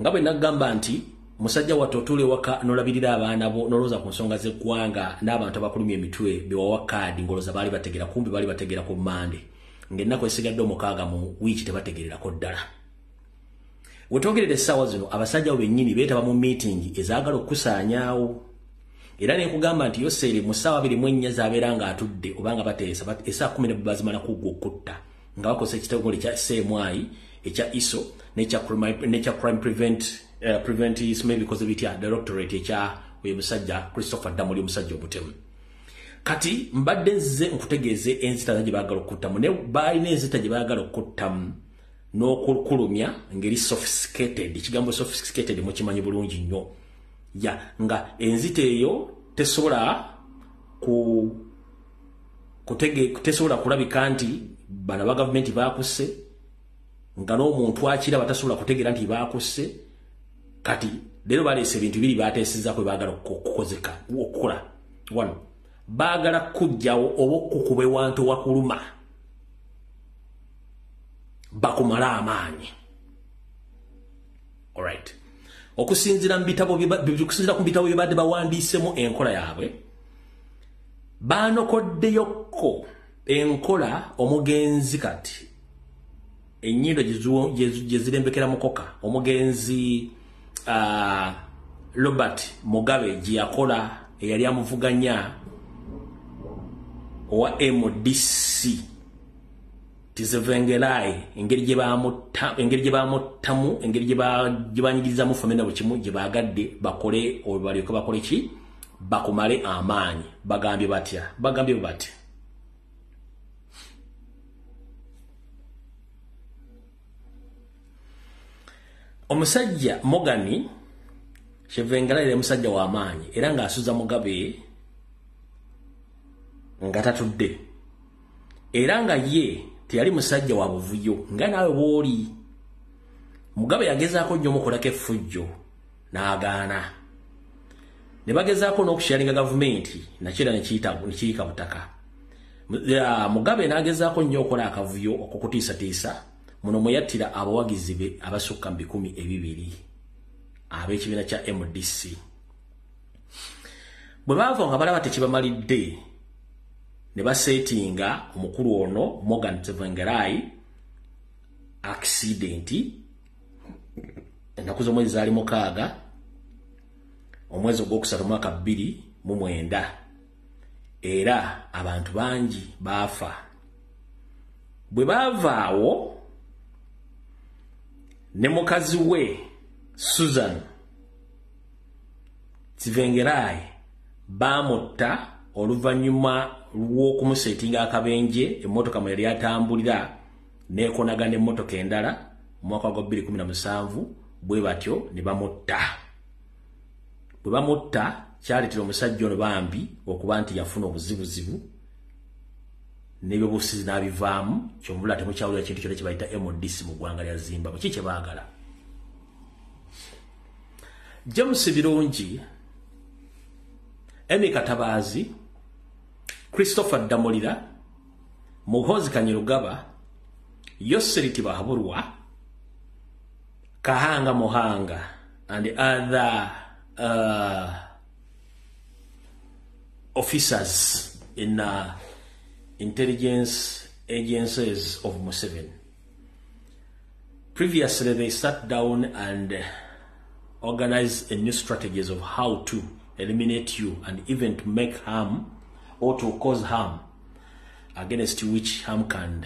Nga bwe nagamba nti musajja wattu otuula ewaka n'olabirira abaana bo n'olowooza ku nsonga z'eggwanga n'abantu abakulumya emitwe be wawa kaadi ng'olowooza baali bategeera, kumbi baali bategeera ku Mmande. Ng'ennaku esigadde 6 mu wiiki tebategeererako ddala. We twogerera essaawa zino abasajja abo bennyini beetaba mu miitingi ezaagala okukusaanyaawo. Era ne nkugamba nti Yoseeri mu ssaawa 24 z'abeera ng'atudde oba nga bateesa, essaawa 12 bazimala kuggwa okutta nga bakozesa ekitongole ekya CMI, ekya ISO n'ekya Crime Prevent bikoze bitya Directorate ekya oyo musajja Christopher Damuli, omusajja omutemu. Kati mbadde nzize nkutegeeze enzita gye baagala okuttamu, naye baalina enzita gye baagala okuttamu n'okukulumya ngeri sophisticated. Ekigambo sophisticated mukimanyi bulungi nnyo. Ya nga enzita eyo tesobola tesobola kulabika nti bano aba gavumenti baakusse, nga n'omuntu akiraba tasobola kutegeera nti baakusse. Kati leero baleese ebintu biri bateesezza kwe baagala okukozeka okukola. Wano baagala kuggyawo oba okukuba ewantu wakuluma bakumale amaanyi. Alright. Okusinziira ku bitabo bye badde bawandiisemu enkola yaabwe, baanokoddeyokko enkola omugenzi kati ennyindo gye zirembekera mukoka omugenzi Robert Mugabe gye yakola eyali amuvuganya owa MDC Tsvangirai, engeri gye bamuttamu, engeri gye banyigirizamu famena buli kimu gye baagadde bakole olwo balyoke bakole ki bakumale amaanyi. Bagambye batya? Bagambye bati omusajja Morgan Tsvangirai yali musajja wa maanyi era ng'asuza Mugabe nga tatudde, era nga ye teyali musajja wa buvuyo nga naawe bw'oli. Mugabe yagezaako nnyo omukolako effujjo n'agaana, ne bagezaako n'okusharinga gavumenti nakyo era ne kiyika butaka. Mugabe n'agezaako nnyo okukola akavuyo okukutiisatiisa, muno mwe yattira abawagizi be abasukka mu 200 ab'ekibiina kya MDC. Bwe baava nga balaba tekibamalidde, ne baseetinga omukulu ono Morgan Tsvangirai accident ennaku z'omwezi zaali 6 omwezi ogwokusatu mwaka 2009, era abantu bangi baafa. Bwe baavaawo Ne mukazi we Susan Tsvangirai bamutta oluvannyuma lw'okumuseetinga akabenje emmotoka mwe yali atambulira n'ekonagana emmotoka endala mu mwaka gwa 2017 bwe batyo ne bamutta. Bwe bamutta kyaleetera omusajja ono bambi okuba nti yafuna obuzibuzibu n'ebyobufuzi n'abivaamu kyomubula temukyawulira kintu kyonna kye bayita MDC mu ggwanga lya Zimbabwe. Ki kye baagala? James Birungi, Emmy Katabazi, Christopher Damulira, Muhoozi Kainerugaba, Yoseri Tibuhaburwa, Kahanga Muhanga, and other officers in intelligence agencies of Museveni. Previously, they sat down and organized a new strategies of how to eliminate you and even to make harm or to cause harm against which harm can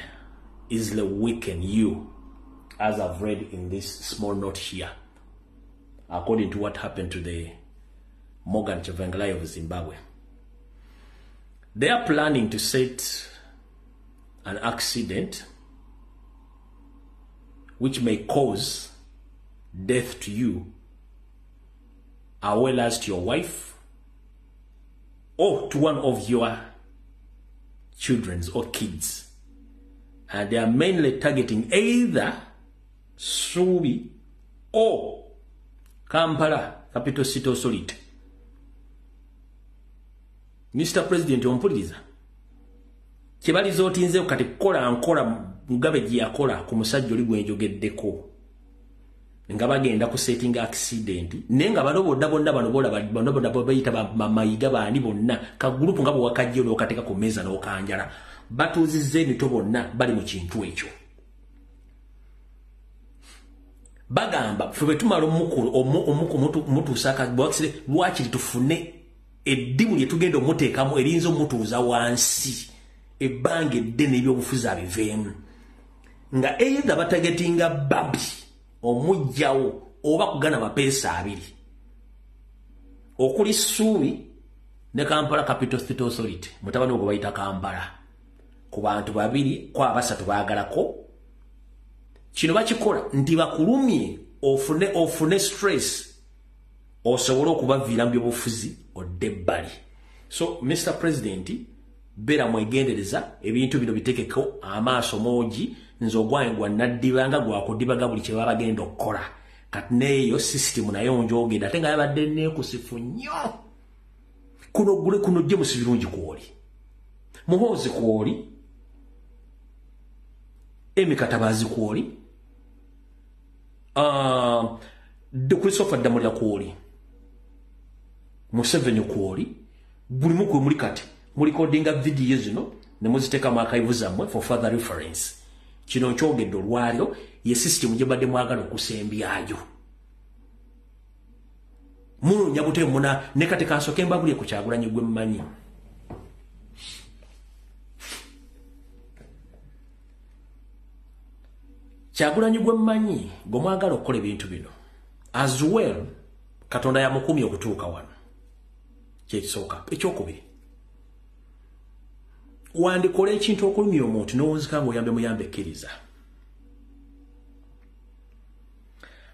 easily weaken you, as I've read in this small note here, according to what happened to the Morgan Tsvangirai of Zimbabwe. They are planning to set an accident which may cause death to you, as well as to your wife or to one of your children or kids. And they are mainly targeting either Subi or Kampala, Capital City Authority. Mr. President, ompuliriza. Kye kati kukola nkola Mugabe gye yakola ku musajja oli gwe njogeddeko. Nga bagenda ku setting accident naye nga bano bonna bonna bano bolaba bano bonna bayita bamayiga baani bonna ka group nga bwe wakajja n'okateeka ku mmeeza n'okanjala batuuzizza emito bonna bali mu kintu ekyo. Bagamba ffe bwe tumala omutuusa akabokisi lwakiri tufune eddibu lye tugenda omuteekamu eriyinza omutuuza wansi ebbanga eddene ebyobufuzi abiveemu nga either batagetinga Babi omujjawo oba kugana mapeesa abiri okuli Suubi ne Kampala Capital City Authority mutabani ogwo bayita Kampala ku bantu babiri ku abasatu baagalako. Kino bakikola nti bakulumye ofune stress osobole okubaviira mu byobufuzi odde ebbali. So Mr. President, beera mwegendereza ebintu bino bitekeko amaaso moogi. Nze ogwange gwa naddibanga gwakudibaga buli kye baba bagenda okukola. Kati neeyo sisitimu nayo njogedde ate nga yabadde neekusifu nnyo. Kuno gule kuno James Birungi kwoli, Muhoozi kwoli, Emmy Katabazi kwoli, Christopher Damulira kwoli, Museveni kwoli, buli mukwe muli kati mulikodinga vidiyo zino ne muziteeka mu archive zammwe for further reference. Kino nkyogedde olwaliro ye sisitimu gye mbadde mwagala okusembyayo. Munoonya bute muna ne kati kansooke mbabulye ku Kyagulanyi gwe mmanyi. Kyagulanyi gwe mmanyi gwe mwagala okukola ebintu bino as well, Katonda yamukumye okutuuka wano. Kyekisooka. Ekyokubiri, wandikola ekintu okulumya omuntu n'owunzika ng'oyambe muyambe kkiriza.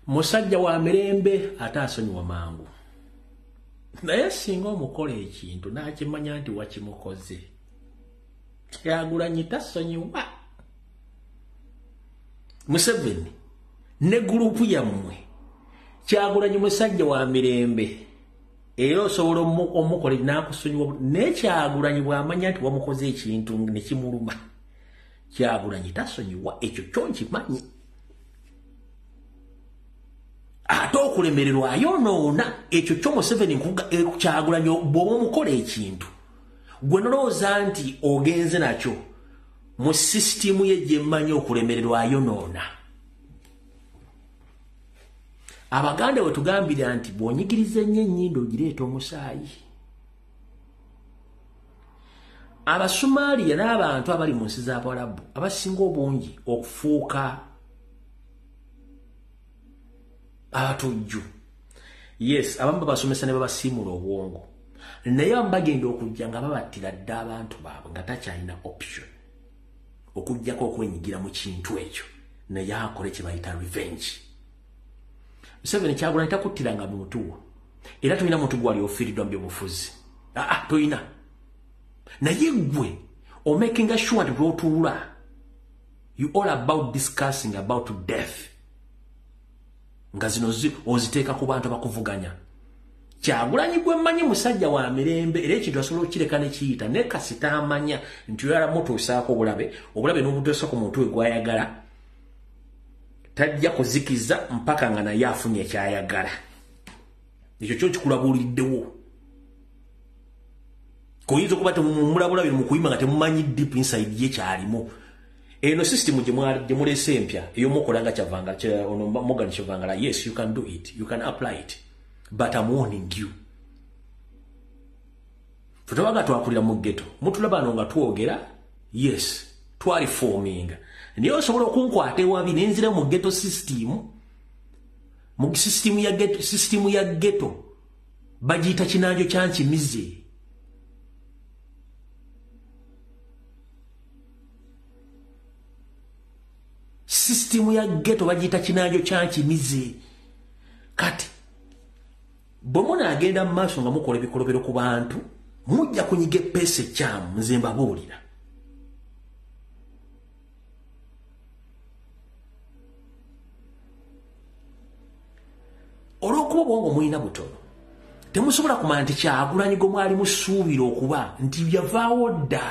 Musajja wa mirembe ate asonyiwa mangu. Naye singa omukola ekintu n'akimanya nti wakimukoze, Kyagulanyi tasonyiwa. Museveni ne gurupu yammwe, Kyagulanyi musajja wa mirembe era osobola omukola n'akusonyiwa. Naye Kyagulanyi bw'amanya nti wamukoze ekintu ne kimuluma, Kyagulanyi tasonyiwa. Ekyo kyo nkimanyi. Ate okulemererwa ayonoona ekyo kyo Museveni Kyagulanyi bw'oba omukola ekintu gwe nolowooza nti ogenze nakyo mu sisitimu ye gye mmanyi okulemererwa ayonoona. Abaganda bwe tugambira nti bw'onyigiriza ennyo ennyindo ogireeta omusaayi. Abasumaaliya n'abantu abali mu nsi z'Abawalabu abasinga obungi okufuuka Abatujju. Yes, abamu babasomesa ne babasiimula obwongo. Naye abamu bagenda okujja nga babattira dda abantu baabwe nga takyalina option. Okujjako okwenyigira mu kintu ekyo. Naye akole kye bayita revenge. Museveni Kyagulanyi takuttiranga muntu wo. Era tolina muntu gwali ofiiriddwa mu byobufuzi. Tolina. Naye ggwe omakinga sure nti lw'otuula you all about discussing about death. Nga zino oziteeka ku bantu abakuvuganya. Kyagulanyi gwe mmanyi musajja wa mirembe era ekintu asobola okukireka ne kiyita naye kasita amanya nti oyala mutuusaako obulabe, obulabe n'obutuusa ku muntu we gw'ayagala. Tajja kuzikiza mpaka nga naye afunye ky'ayagala. Ekyo kyo kikulabuuliddewo. Koyinza okuba temumulabula bino mu kuyima nga temumanyi deep inside ye kyalimu. Eno system gye muleese empya ey'omukola nga Kyavangala, ono Morgan Kyavangala, yes, you can do it, you can apply it. But I'm warning you. Ffe tubaga twakulira mu ghetto. Mutulaba ano nga twogera, yes, twaliforminga. Naye osobola okunkwata ewabi ne nzira mu ghetto system. Mu system ya ghetto, system ya ghetto bagiyita kinanjo kya nkimize. System ya ghetto bagiyita kinanjo kya nkimize. Kati bwe munaagenda mu maaso nga mukola ebikolobero ku bantu, mujja kunyiga eppeesa ekyamu, nze mbabuulira. Olw'okuba obwongo mulina butono, temusobola kumanya nti Kyagulanyi gwe mwali musuubira okuba nti yavaawo dda.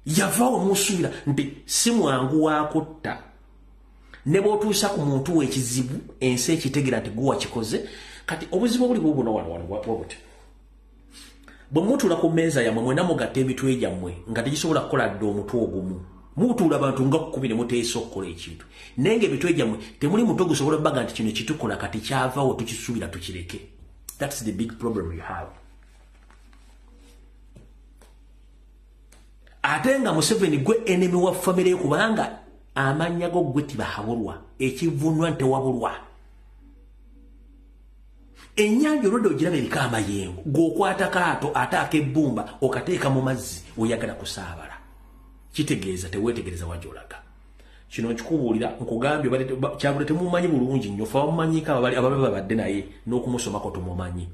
Yavaawo musuubira nti si mwangu wa kutta. Ne bw'otuusa ku muntu we ekizibu, ensi ekitegeera nti gwe wakikoze. Kati obuzibu obuli bubuno wano wano bwe buti. Bwe mutuula ku mmeeza yammwe mwenna mugatta emitwe gyammwe nga tegisobola kukola dda omutwe ogumu. Mutuula abantu nga 10 ne muteesa okukola ekintu. Naye ng'emitwe gyammwe temuli mutwe gusobola okubaga nti kino kitukola kati kyavaawo tukisuubira tukireke. That's the big problem you have. Ate nga Museveni gwe enemy wa family kubanga amannya go gwe tibahabulwa, ekivunwa ntewabulwa. Ennyanja olwedde ogiraba eriko amayengo, gw'okwata kaato ate ak'ebbumba okateeka mu mazzi oyagala kusaabala. Kitegeeza teweetegereza wa gy'olaga. Kino nkikubuulira nkugambye Kyagula temumanyi bulungi nnyo, ffe abamumanyiiko ababe babadde naye n'okumusomako tumumanyi.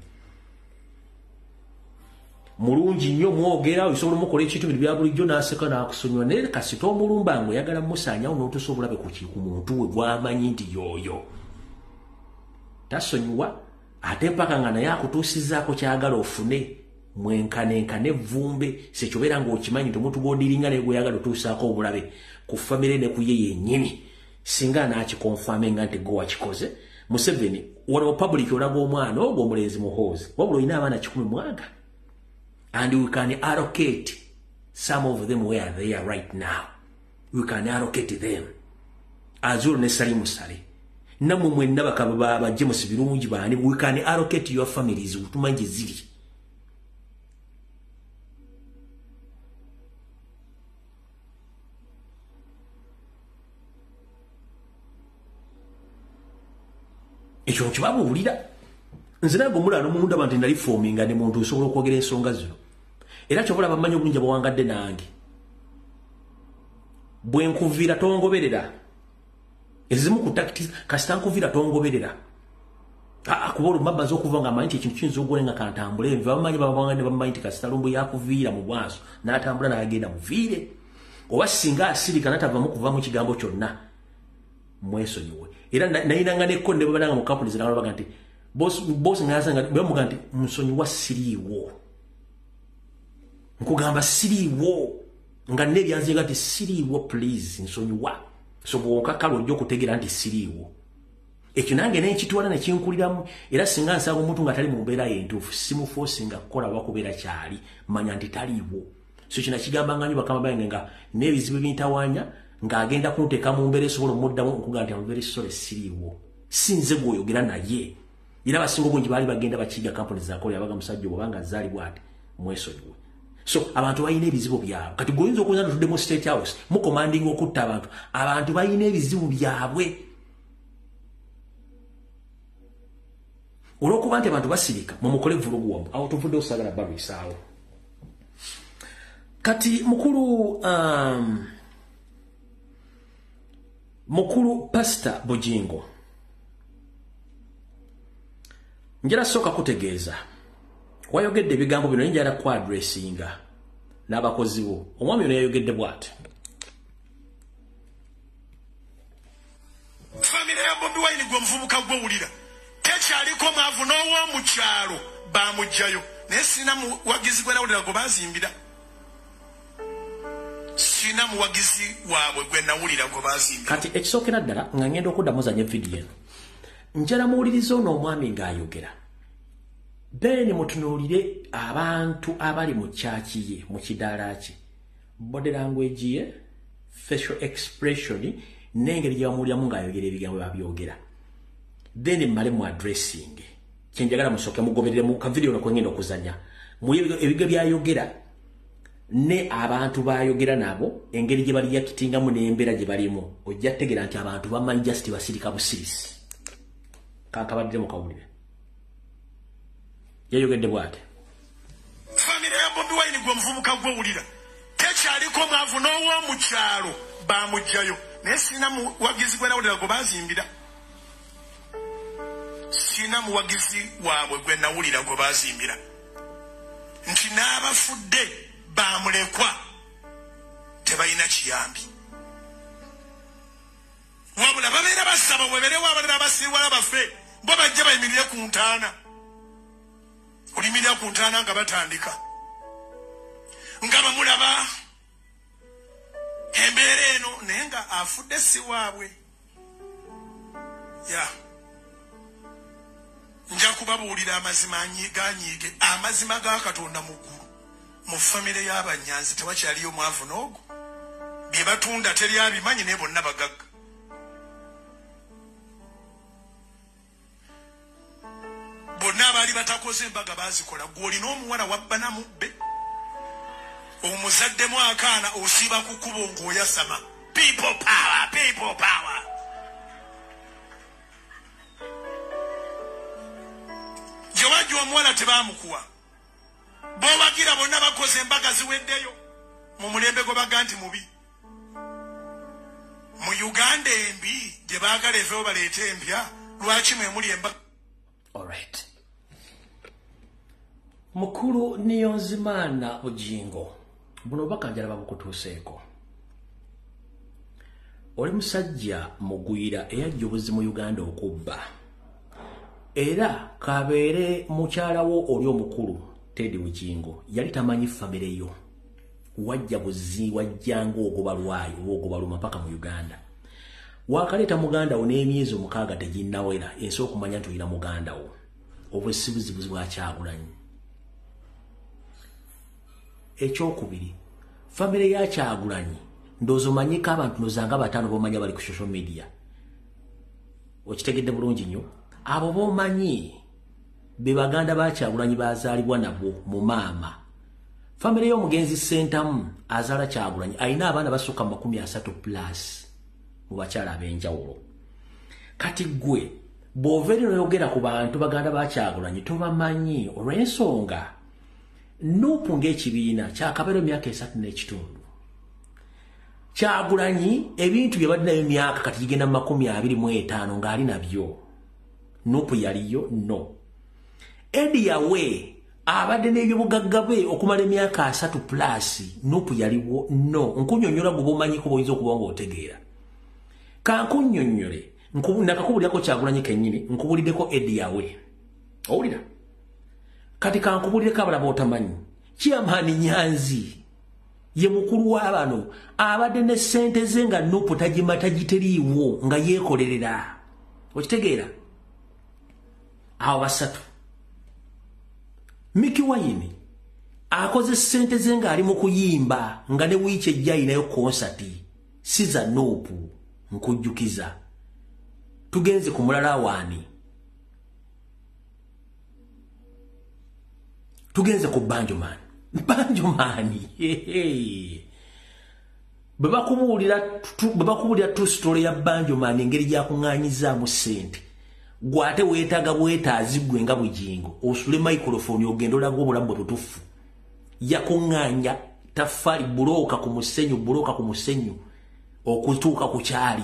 Mulungi nnyo mwogera, osobola omukola ekintu bino bya bulijjo n'aseka n'akusonyiwa, naye kasita omulumba ng'oyagala mmusaanyawo n'otuusa obulabe ku muntu we gw'amanyi nti y'oyo. Tasonyiwa ate mpaka nga naye akutuusizzaako ky'ayagala ofune mwenkanenkane evvumbe, si ekyobeera ng'okimanyi nti omuntu gw'odiringa naye gw'oyagala otuusaako obulabe ku famire ne ku ye yennyini. Singa anaakikonfaaminga nti gwe wakikoze, Museveni wano public olaga omwana ogwo omulenzi Muhoozi, wabula olina abaana 190. And we can allocate some of them where they are right now. We can allocate them. Azul ne Salimu Saleh. Nammwe mwenna bakaba ba James Birungi baani, we can allocate your families tumanyi ziri. Ekyo nkibabuulira. Nze nange omulala n'omundaba nti nali forminga ne muntu osobola okwogera ensonga zino. Era ky'obola bamanyi obulungi abawangadde nange. Bwe nkuviira tongoberera. Ezimu ku tactics kasita nkuviira tongoberera. Kuba olwo mabba okuva nga amanyi nti ekintu kiyinza okugola nga kantambule nve bamanyi babawangadde bamanyi nti kasita lumbu yakuviira mu bwaso n'atambula n'agenda muviire. Oba singa asirika n'atavamu kuva mu kigambo kyonna mwesonyiwe. Era nayinanga nekko ne babalanga mu kampuni zirala baga nti boss ng'asanga bamuga nti nsonyiwa siriiwo. Nkugamba siriiwo nga n'ebyanzinga nti siriiwo please nsonyiwa. So bw'onkakala ojja okutegeera nti siriiwo. Ekyo nange ne nkitwala ne kinkuliramu era singa nsanga omuntu nga tali mu mbeera ye entuufu simuforcinga kukola wakubeera kyali manya nti taliiwo. So kino kigambanga nnyo bakama bange nga n'ebizibu ebintawaanya ng'agenda kunteeka mu mbeera esobola omuddamu nkugamba nti I'm very sorry siriiwo. Si nze gw'oyogera naye. Era abasinga obungi baali bagenda bakiga kampuni zakola abaga musajja obanga azaalibwa ati mwesonyiwe. So abantu balina ebizibu byabwe. Kati gwe oyinza okuza ntudde mu State House mukomandinga okutta abantu. Abantu balina ebizibu byabwe. Olw'okuba nti abantu basirika, mumukole vulugu wamu. Awo tuvudde osagala balwisaawo. Kati mukulu Pastor Bujingo, njala sooka kutegeeza, wayogedde ebigambo bino, njala ku addressinga n'abakozi bo. Omwami ono yayogedde bw'ati. Famire ya Bobi Wine gwe omuvubuka gw'owulira tekyaliko mwavu n'ow'omukyalo bamuggyayo, naye sirina muwagizi gwe nawulira gwe bazimbira. Sirina muwagizi waabwe gwe nawulira gwe bazimbira. Kati ekisookera ddala nga ngenda okuddamu zanya vidiyo eno, njala muwuliriza ono omwami ng'ayogera, then mutunuulire abantu abali mu kyaki ye, mu kidaala kye, body language ye, facial expression, n'engeri gye bamuwuliramu ng'ayogera ebigambo babyogera, then mmale mu addressing. Kyenjagala musooke mugoberere mu kavidiyo ono kwengenda okuzanya, ebigambo byayogera ne abantu bayogera nabo, engeri gye bali yakitingamu n'embeera gye balimu, ojja kutegeera nti abantu bamanyi just basirika busirisi. Kankabaddire mukawulire. Yayogedde bw'ati. Famire ya Bobi Wine gwe omuvubuka gw'owulira tekyaliko mwavu n'ow'omukyalo bamuggyayo, naye sirina muwagizi gwe nawulira gwe bazimbira. Sirina muwagizi waabwe gwe nawulira gwe bazimbira. Nti n'abafudde bamulekwa tebalina kiyambi, wabula babeera basaba weberewo abalala abasiiwala baffe bo bajja bayimirire ku ntaana. Olimirira ku ntaana nga batandika nga bamulaba embeera eno, naye nga afudde si waabwe. Ya nja kubabuulira amazima ganyiige, amazima ga Katonda mu ggulu. Mu famire y'Abanyanzi tewakyaliyo mwavu n'ogwo, bye batunda teri abimanyi, naye bonna bagagga. Bonna abaali batakoze embaga baazikola. Gwe olina omuwala wabba mubbe, omuzaddemu akaana, osiiba ku kkubo ng'oyasama. People power, people power. Gye wajja omuwala tebaamukuwa, b'owagira bonna bakoze embaga ziweddeyo mu mulembe gwe baga nti mubi. Mu Uganda embi gye baagala eveewo baleete empya, lwaki mwe muli embaga? Alright. Mukulu Niyonzimana Bujingo, buno obubaka njala babukutuuseeko. Oli musajja mugwira eyajja obuzi mu Uganda okubba, era kabeere mukyala wo oli omukulu Teddy Bujingo yali tamanyi famire yo, wajja buzi wajjanga ogoba lwayo oba ogoba luma mpaka mu Uganda. Wakaleeta muganda wo n'emyezi 6 teginnawera, ensi okumanya nti olina muganda wo. Obusibuzibuzi bwa Kyagulanyi. Ekyokubiri, famire ya Kyagulanyi ndowooza omanyiko abantu ndowooza nga 5 b'omanyi bali ku social media. Okitegedde bulungi nnyo. Abo b'omanyi be baganda ba Kyagulanyi bazaalibwa nabo mu maama. Famire y'omugenzi Ssentamu azaala Kyagulanyi alina abaana basukka mu 30 plus mu bakyala ab'enjawulo. Kati ggwe bw'ova eri n'oyogera ku bantu baganda ba Kyagulanyi tobamanyi, olw'ensonga Nuupu ng'ekibiina kyakabeera emyaka 3.5. Kyagulanyi ebintu bye badde nayo emyaka kati gigenda mu 25 ng'ali nabyo. Nuupu yaliyo? No. Eddie Yawe abadde n'ebyobugagga bwe okumala emyaka 3 plus, Nuupu yaliwo? No. Nkunnyonnyola gwe bw'omanyiko bw'oyinza okuba ng'otegeera. Kankunnyonnyole, nakakubuulirako Kyagulanyi kennyini, nkubuuliddeko Eddie Yawe. Owulira? Kati kankubuulireko abalala b'otamanyi. Chairman Nyanzi ye mukulu wa bano abadde ne ssente ze nga Nuupu tagima tagiteriiwo nga yeekolerera. Okitegeera? Awo basatu. Mickey Wine akoze ssente ze ng'ali mu kuyimba nga ne wiiki ejja ayinayo konsati si za Nuupu. Nkujjukiza. Tugenze ku mulala waani? Tugenze ku Banjoman. Banjoman. Bwe bakubuulira true story ya Banjoman, engeri gy'akuŋŋaanyizaamu ssente. Gwate weetaaga bwetaazi gwe nga Bujingo osule microphone ogenda olaga obulamu bwe butuufu. Yakuŋŋaanya taffaali bulooka ku musenyu, bulooka ku musenyu okutuuka ku kyali.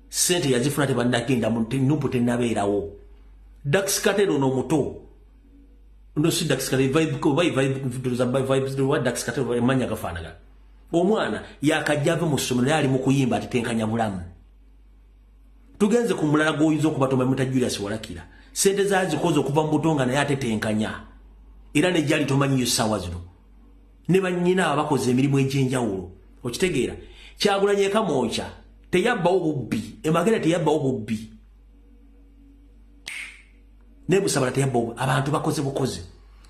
Ssente yazifuna tebannagenda mu NUP, tennabeerawo. Dax Kartel ono omuto, no si Dax Kartel, vibe Dax Kartel emanya gafaanagana. Omwana yakajja ave mu ssomero, naye ali mu kuyimba atetenkanya bulamu. Tugenze ku mulala gw'oyinza okubatoma, muta Julius Walakira. Sente zazikoze okuva mu buto nga naye atetenkanya, era ne gyali tomanyiyo ssaawa zino. Ne bannyina abakoze emirimu egy'enjawulo. Okitegeera? Kyagulanyi ekamwokya teyabbawo bubbi, emagere teyabbawo bubbi, ne Busabala teyabbawo. Abantu bakoze bukozi,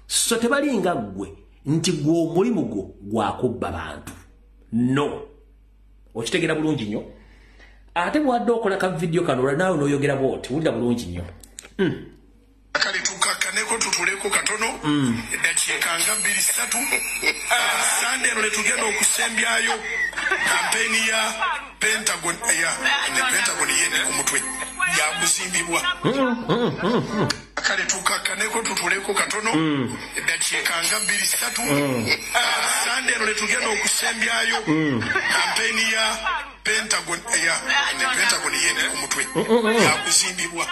so tebalinga ggwe nti gwe omulimu gwo gwakubba bantu. No, okitegeera bulungi nnyo. Ate bwadde okola ka vidiyo kano olwa naawe n'oyogera bwoti, wulira bulungi nnyo. Kale tukakkaneko, tutuleko katono eddakiika nga 2, 3. Sande eno letugenda okusembyayo kampeyini ya Pentagon, ya ne Pentagon yendi ku mutwe yakuzimbibwa. Kale tukakkaneko, tutuleko katono eddakiika nga 2, 3. Sande eno letugenda okusembyayo kampeyini ya Pentagon, ya ne Pentagon yendi ku mutwe yakuzimbibwa.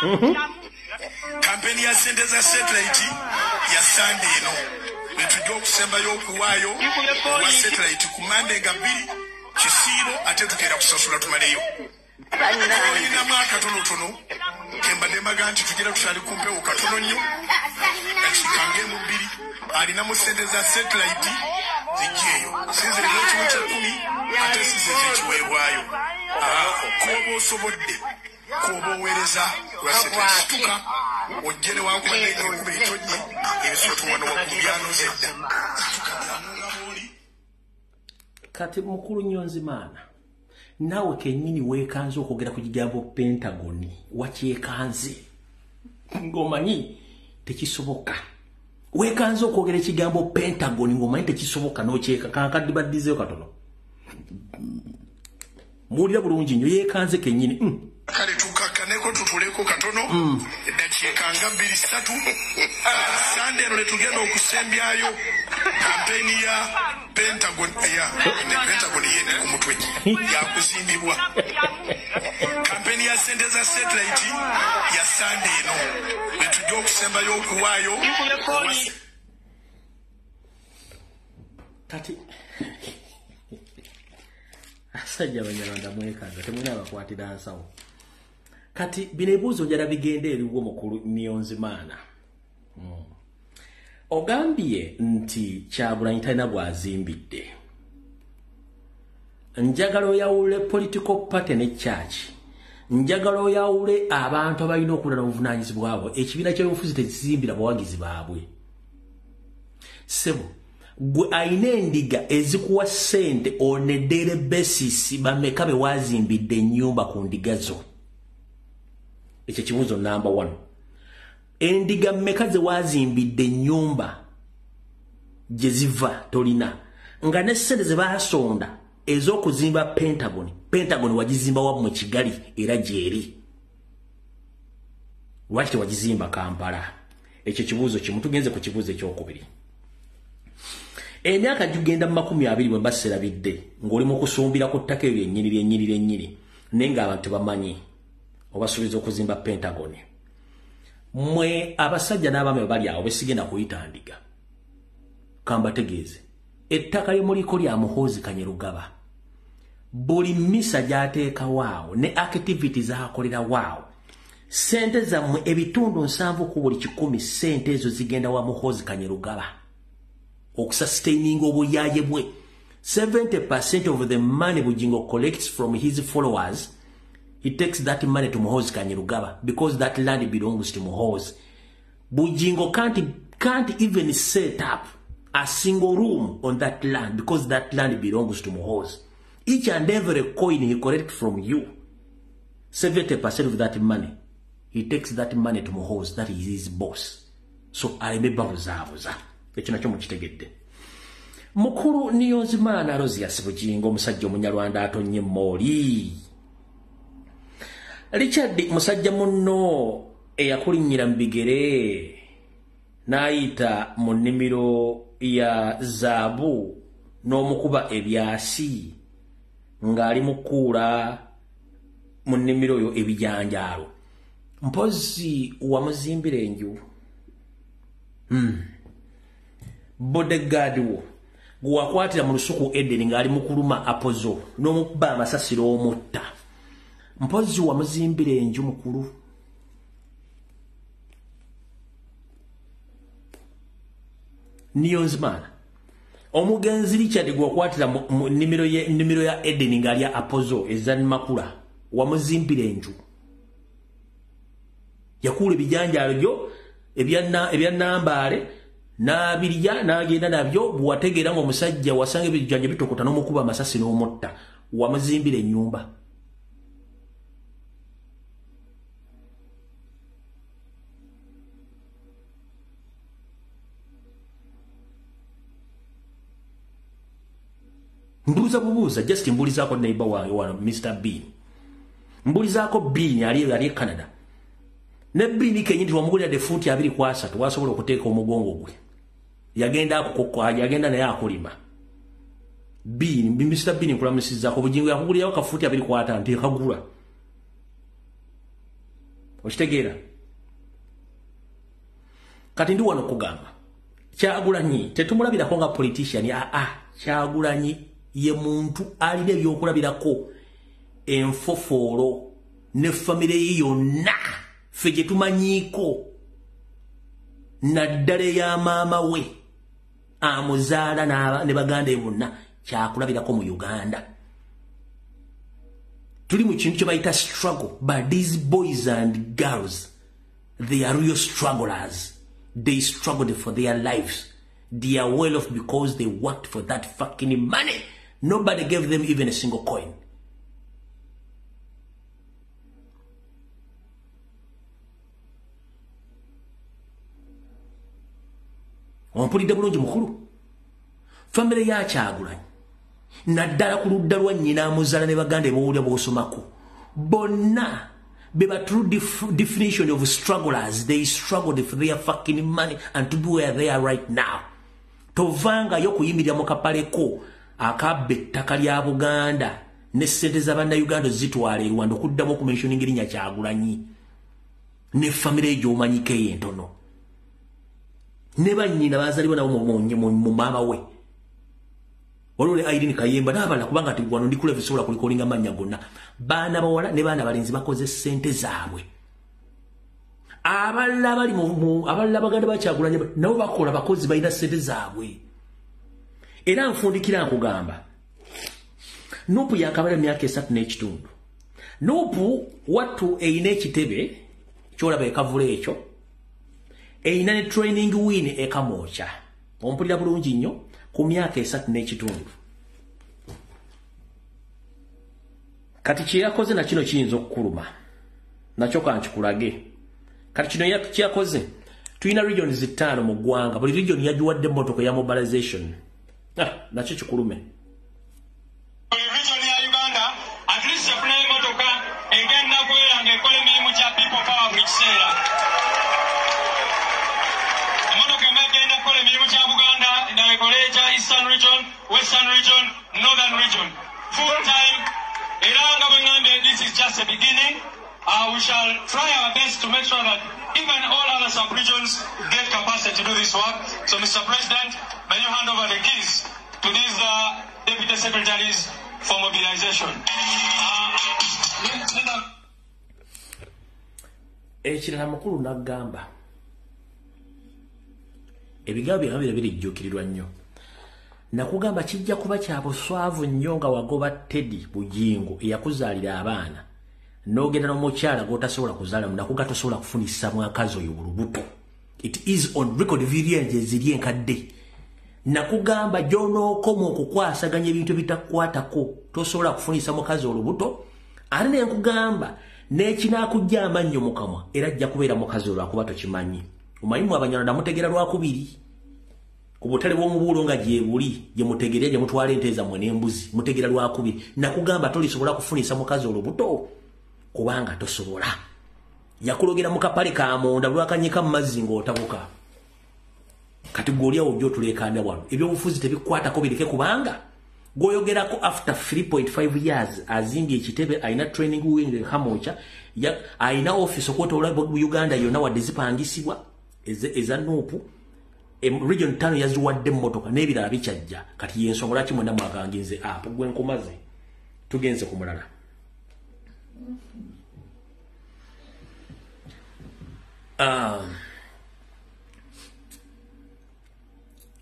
Kampeni ya sente za satellite ya Sande eno netujja okusembayo okuwaayo owa satellite ku Mande nga 2 kisiibo, ate tukeera kusasula tumaleyo. Olinamu akatonotono kembadde mbaga nti tugira tukyali ku mpewo katono nnyo, dakiika ng'emu 2. Alinamu sente za satellite zijjeeyo, sinziremu ekimu kyekkumi, ate sizezo ekiweebwayo. Koba osobodde koba oweereza lwa satellite, situka ojje newankubadde enkuba etonnye, ebisooto wano waggulu byanoze dda. Situka byangu nga bw'oli. Kati mukulu Nyonzimaana, naawe kennyini weekanze okwogera ku kigambo Pentagon, wakyekanze ng'omanyi tekisoboka. Weekanze okwogera ekigambo Pentagon ng'omanyi tekisoboka, n'okyeka. Kankaddi baddizeyo katono, muwulira bulungi nnyo, yeekanze kennyini. Kale tukakkaneko, tutuleko katono eddakiika nga 2, 3. Sande eno letugenda okusembyayo kampeyini ya Pentagon, ya ne Pentagon yendi ku mutwe yakuzimbibwa. Kampeyini ya sente za satellite ya Sande eno letujja okusembayo okuwaayo owa Kati abasajja Abanyarwanda mwekanga, temulina abakwatira nsawo. Kati bino ebibuuzo njala bigenda eriwo mukulu Niyonzimaana. Ogambye nti Kyagulanyi talina bw'azimbidde. Njagala oyawule political party ne church. Njagala oyawule abantu abalina okulala obuvunaanyizibwa bwabwe. Ekibiina ky'obufuzi tekizimbira bawagizi baabwe. Sebo gwe ayina endiga ezikuwa ssente on a daily basis, bameka be wazimbidde ennyumba ku ndiga zo? Ekyo kibuuzo number one. Endiga mmeka ze wazimbidde ennyumba gye ziva? Tolina, nga ne ssente ze baasonda ez'okuzimba Pentagon, Pentagon wagizimba wa? Mu Kigali, era gyeri. Lwaki tewagizimba Kampala? Ekyo kibuuzo kimu. Tugenze ku kibuuzo ekyokubiri. Emyaka gigenda mu 20 bwe mba serabidde, ng'oli mu kusumbira ku ttaka eryo lyennyini lyennyini lyennyini, naye ng'abantu tebamanyi obasuubiza okuzimba Pentagon. Mmwe abasajja n'abaami bali awo besigenda kuyita ndiga, kambategeeze, ettaka lye muliko lya Muhoozi Kanyerugaba. Buli misa gy'ateekawo awo ne activity z'akolerawo awo, ssente zammwe ebitundu 70 ku buli 100, ssente ezo zigenda wa Muhoozi Kanyerugaba okusustaininga obuyaaye bwe. 70% of the money Bujingo collects from his followers, he takes that money to Muhoozi Kanyerugaba because that land belongs to Muhoozi. Bujingo can't even set up a single room on that land because that land belongs to Muhoozi. Each and every coin he collects from you, 70% of that money, he takes that money to Muhoozi, that is his boss. So aleme babuzaabuza. Ekyo nakyo mukitegedde. Mukulu Niyonzimaana Aloysius Bujingo, omusajja Omunyarwanda atonnye emmooli. Richard musajja munno. Eyakulinnyira mu bigere n'ayita mu nnimiro ya zaabu n'omukuba ebyasi ng'ali mu kkuula mu nnimiro yo ebijanjaalo. Mpozzi wamuzimbira enju. Bodyguard wo gwewakwatira mu lusuku Eden ng'ali mu kuluma apozo n'omukuba amasasi n'omutta. Mpozzi wamuzimbira enju mukulu. Niyonzimana omugenzi Richard gwewakwatira mu nnimiro ya Eden ng'ali apozo ezanmakula wamuzimbira enju. Yakuula ebijanjaalo gyo ebya Nambaale n'abirya n'agenda nabyo. Bwewategeera ng'omusajja wasanga ebijanja bitokota n'omukuba amasasi n'omutta, wamuzimbira ennyumba. Mbuuza bubuuza, just mbuulizaako neighbor wange wano Mr. Bean. Mbuulizaako Bean ali e Canada. Ne Bean kenyini wamugulira de futi 23 wasobola okuteeka omugongo gwe. Yagenda akukokko, yagenda naye akulima. Bean, Mr. Bean nkulamusizaako Bugingo yakugulirawo ka futi 25 nti kagula. Okitegeera? Kati ndi wano kugamba Kyagulanyi tetumulabirako nga politician. Kyagulanyi ye muntu alina ebyokulabirako enfofoolo ne famire ye yonna ffe gye tumanyiiko, naddala eya maama we amuzaala ne baganda be bonna, kyakulabirako mu Uganda. Tuli mu kintu kye bayita struggle, but these boys and girls, they are real strugglers. They struggled for their lives. They are well off because they worked for that fucking money. Nobody gave them even a single coin. Ompulidde bulungi mukulu. Famire ya Kyagulanyi naddala ku ludda lwa nnyina amuzaala ne baganda b'owulira b'osomako bonna be ba true definition of strugglers. They struggled for their fucking money and to be where they are right now. Tovangayo kuyimirira mu kapaleko akabba ettaka lya Buganda ne ssente za bannayuganda zitwala e Rwanda okuddamu okumentioninga erinnya Kyagulanyi ne famire gy'omanyiko eyo entono ne bannyina baazalibwa nabo mu maama we. Waliwo ne Irene Kayemba n'abalala, kubanga wano ndi kulevu sobola kulikolinga mannya gonna. Baana bawala ne baana balenzi bakoze ssente zaabwe. Abalala bali abalala baganda ba Kyagulanyi nabo bakola bakozi balina ssente zaabwe. Era nfundikira nkugamba Nupu yakabala emyaka 3.5. Nupu wattu eyina ekitebe kyolaba ekavula ekyo, eyina ne training win ekamwokya. Ompulira bulungi nnyo ku myaka 3.5. Kati kye yakoze na kino kiyinza okukuluma, nakyo kankikulage. Kati kino kye yakoze, tulina regions 5 mu ggwanga, buli region yagiwadde emmotoka ya mobilization. Nakyo kikulume. Buli region ya Uganda at least efuna emmotoka egenda kubeera ng'ekola emirimu gya people power buli kiseera. Emmotoka emu egenda kukola emirimu gya Buganda, endala ekole egya Eastern Region, Western Region, Northern Region, full time. Era nga bwe ŋŋambye, this is just a beginning. We shall try our best to make sure that even all other sub-regions get capacity to do this work. So, Mr. President, may you hand over the keys to these deputy secretaries for mobilization. Ekirala mukulu n'agamba ebigambo byange bino birijjuukirirwa nnyo. Nakugamba kijja kuba kya buswavu nnyo nga wagoba Teddy Bugingo eyakuzaalira abaana n'ogenda n'omukyala gw'otasobola kuzaalamu. Nakuga tosobola kufunisa mwakazi oyo olubuto. It is on record, video ziri enkadde. Nakugamba gy'onookoma okukwasaganya ebintu ebitakukwatako tosobola kufunisa mukazi olubuto. Ate ne nkugamba n'ekinaakujja amannyo mu kamwa era ajja kubeera mukazi olwakuba tokimanyi. Omanyi mwe Abanyarwanda mutegeera lwakubiri ku butale bw'omubuulo nga gyebuli gye mutegeera gye mutwala ente zammwe n'embuzi, mutegeera lwakubiri. Nakugamba tolisobola kufunisa mukazi olubuto kubanga tosobola. Yakulogera mu kapale ka munda lwakanyika mu mazzi ng'otabuka. Kati gw'oli awo ojja otuleekaana wano. Ebyobufuzi tebikwatako bireke kubanga gw'oyogerako after 3.5 years azimbye ekitebe, alina training wing e Kamwokya, alina office okwetoloola Uganda yonna wadde zipangisibwa eza NUP. Region 5 yaziwadde emmotoka n'ebirala bikyajja. Kati y'ensonga lwaki mwenna mwaganginze apo gwe nkomaze. Tugenze ku mulala.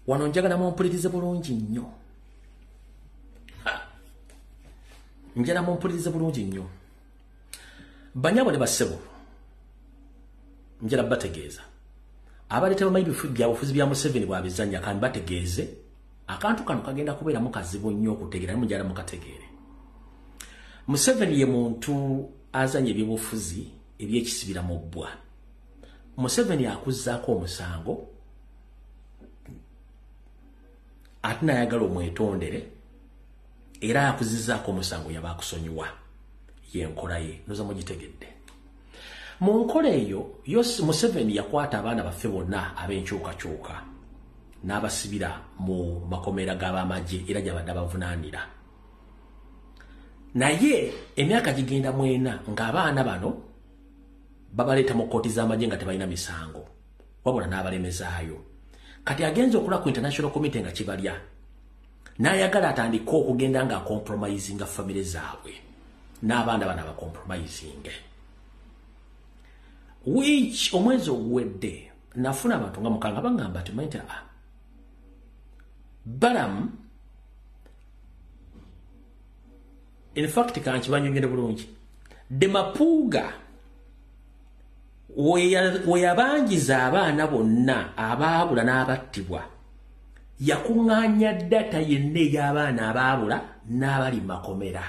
Wano njagala mumpulirize bulungi nnyo. Njagala mumpulirize bulungi nnyo. Banyabo ne bassebo, njagala bategeeza. Abadde tebamanyi byabufuzi bya Museveni bw'abizannya, kandi bategeeze akantu kano kagenda kubeeramu kazibu nnyo okutegeera, naye njagala mukategeere. Museveni ye muntu azannya ebyobufuzi ebyekisibira mu bbwa. Museveni akuzzaako omusango ate n'ayagala omwetondere, era akuzizzaako omusango yaba akusonyiwa. Y'enkola ye, noza mugitegedde. Mu nkola eyo, Museveni yakwata abaana baffe bonna ab'enkyukakyuka n'abasibira mu makomera g'abamagye era gy'abadde abavunaanira. Naye emyaka gigenda mwena ng'abaana bano babaleeta mu kkooti z'amagye nga tebalina misango, wabula n'abalemezaayo. Kati agenze okola ku international committee nga kibalya, n'ayagala atandike okugenda nga acompromisinga famire zaabwe n'abaana bano abacompromisinge. Which omwezi oguwedde nafuna abantu nga mukanga bangamba nti manyi Balaam, in fact kankibanyongere bulungi, Demapuga we yabangiza abaana bonna abaabula n'abattibwa, yakuŋŋaanya data yenna ey'abaana abaabula n'abali makomera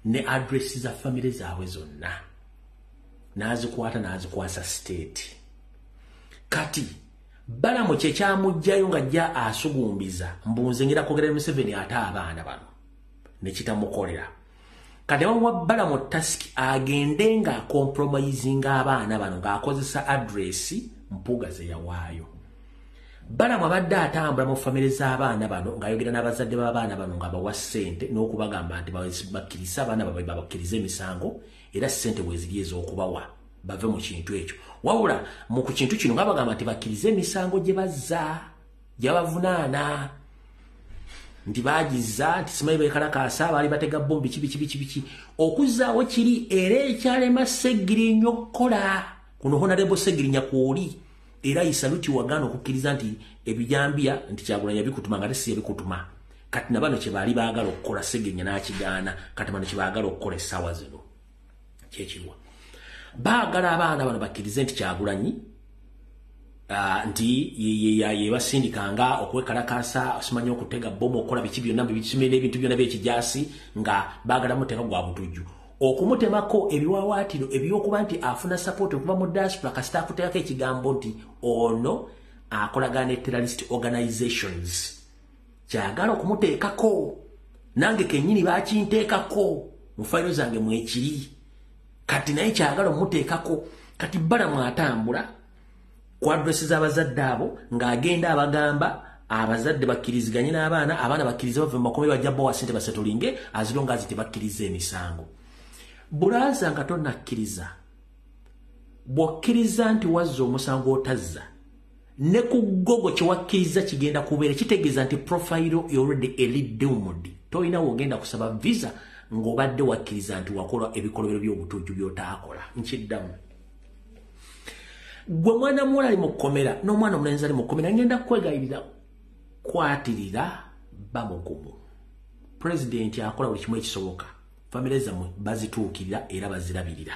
ne address za famire zaabwe zonna n'azikwata n'azikwasa state. Kati Balaam kye kyamuggyayo ng'ajja asugumbiza mbunze ngira kwogera Museveni ate abaana bano ne kitamukolera. Kati bamuwa Balaam task agende nga compromisinga abaana bano ng'akozesa address Mpuuga ze yawaayo. Balaam abadde atambula mu famire z'abaana bano ng'ayogera n'abazadde b'abaana bano ng'abawa ssente n'okubagamba nti bakkirize abaana baabwe babakkirize emisango era ssente bwe ziri ez'okubawa bave mu kintu ekyo. Wabula mu ku kintu kino nga bagamba nti bakkirize emisango gye bazza gye bavunaana nti bagiza nti simanyi beekalakaasa baali batega bbomu biki biki biki biki okuzzaawo kiri era ekyalema Ssegirinya okukola kuno Honorable Ssegirinya kwoli era isaluti wagaana okukkiriza nti ebijambiya nti Kyagulanyi yabikutuma nga si yabikutuma. Kati na bano kye baali baagala okukola Ssegirinya n'akigaana. Kati bano kye baagala okukola essaawa zino kyekirwa baagala abaana bano bakkirize nti Kyagulanyi nti yebasindikanga okwekalakaasa simanyi okutega bbomu okukola biki byonna n'ebintu byonna by'ekijaasi nga baagala muteeka gwa butujju okumutemako ebiwaawaatiro ebyokuba nti afuna support okuva mu diaspora kasita akuteekako ekigambo nti ono akolagana ne terrorist organizations kyagala okumuteekako. Nange kennyini bakinteekako mu fayiro zange mwekiri. Kati naye kyagala omuteekako. Kati Balaam atambula ku address z'abazadde abo ng'agenda abagamba abazadde bakkiriziganye n'abaana, abaana bakkirize bave mu makomera bajja bawa ssente basettlinge as long as tebakkiriza emisango. Bulaza nga tonakkiriza, bw'okkiriza nti wazza omusango otazza ne ku Google kye wakkiriza kigenda kubeera kitegeeza nti profile already eri doomed. Tolina w'ogenda kusaba visa ng'obadde wakkiriza nti wakola ebikolobero by'obutujju by'otaakola. Nkiddamu, gwe mwana muwala ali mu kkomera n'omwana omulenzi ali mu kkomera, ngenda kwegayirira kwatirira bamugumu. Pulezidenti akola buli kimu ekisoboka, famire zammwe bazituukirira era bazirabirira.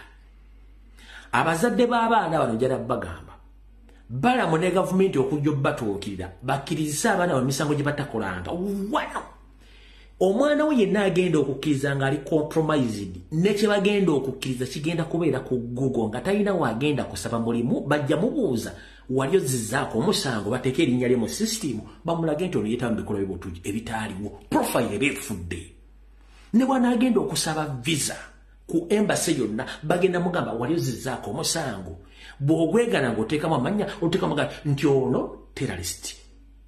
Abazadde b'abaana bano njala bagamba Balaam ne gavumenti okujja obbatuukirira bakkirizise abaana bano emisango gye batakolanga. Wano omwana we yenna agenda okukkiriza ng'ali compromised ne kye bagenda okukkiriza kigenda kubeera ku Google nga talina w'agenda kusaba mulimu, bajja mubuuza wali ozizzaako omusango, bateeke erinnya lye mu system bamulage nti ono yeetaba mu bikolwa by'obutujju ebitaaliwo, profile eba efudde. Ne bw'anaagenda okusaba visa Ku embassy yonna bagenda mugamba wali ozizzaako omusango. Bw'ogwegana ng'oteekamu amannya, oteekamu nti ono terrorist.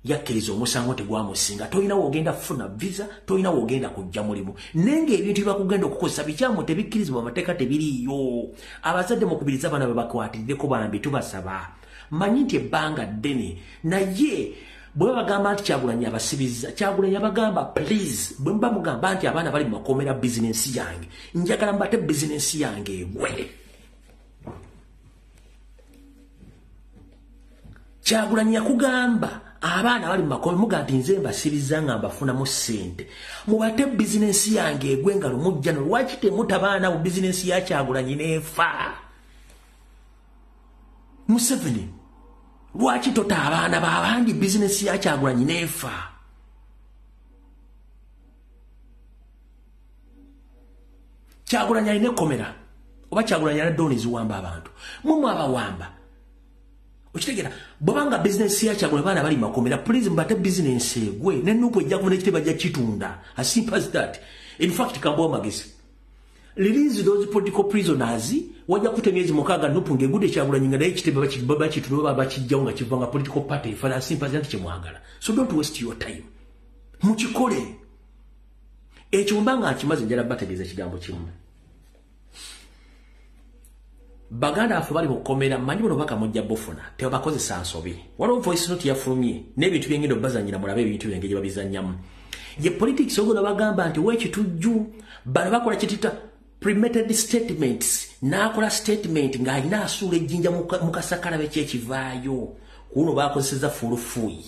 Yakkiriza omusango tegwamusinga. Tolina w'ogenda kufuna visa, tolina w'ogenda kujja mulimu. Naye ng'ebintu bye bakugenda okukozesa bikyamu, tebikkirizibwa, amateeka tebiriiyo. Abazadde mukubiriza abaana be bakwatirireko bambi, tubasaba. Manyi nti ebbanga ddene, naye bwe bagamba nti Kyagulanyi abasibizza, Kyagulanyi abagamba please, bwe muba mugamba nti abaana bali mu makomera bizinensi yange, njagala mbate bizinensi yange egwe. Kyagulanyi yakugamba abaana bali mu makomera, mugamba nti nze mbasibizza nga mbafunamu ssente, mubate bizinensi yange egwe nga lumujja. Lwaki temuta baana mu bizinensi ya Kyagulanyi n'efa? Museveni, lwaki tota abaana b'abandi bizinensi ya Kyagulanyi n'efa? Kyagulanyi alina ekkomera, oba Kyagulanyi alina dooni ziwamba abantu, mwe abawamba. Okitegeera, bw'obanga bizinensi ya Kyagulanyi abaana bali makomera, please mubate bizinensi egwe, ne NUP ejja kuva n'ekitebe bajja kitunda. As simple as that. In fact, kambawo amagezi. Release those political prisoners, wajja kuta emyezi 6 NUP ng'egudde Kyagulanyi nga naye ekitebe bakitunda oba bakijjawo nga kiva nga political party efa. As simple as that kyemwagala. So don't waste your time. Mukikole. Ekyo mbanga nkimaze, njala bategeeza ekigambo kimu. Baganda afe bali mukomera, manyi buno baka mujja bufuna, tebakozesa nsobi. Waliwo voice note yafulumye n'ebintu byengendo bazanyira, mulabe ebintu byenge gye babizannyamu. Ye politics ogwo bagamba nti wekitujju bano bakola kitita premeditated statements, n'akola statement ng'alina asuula ejjinja mu kasakala be kyekivaayo. Kuno bakozesezza fulufuuyi,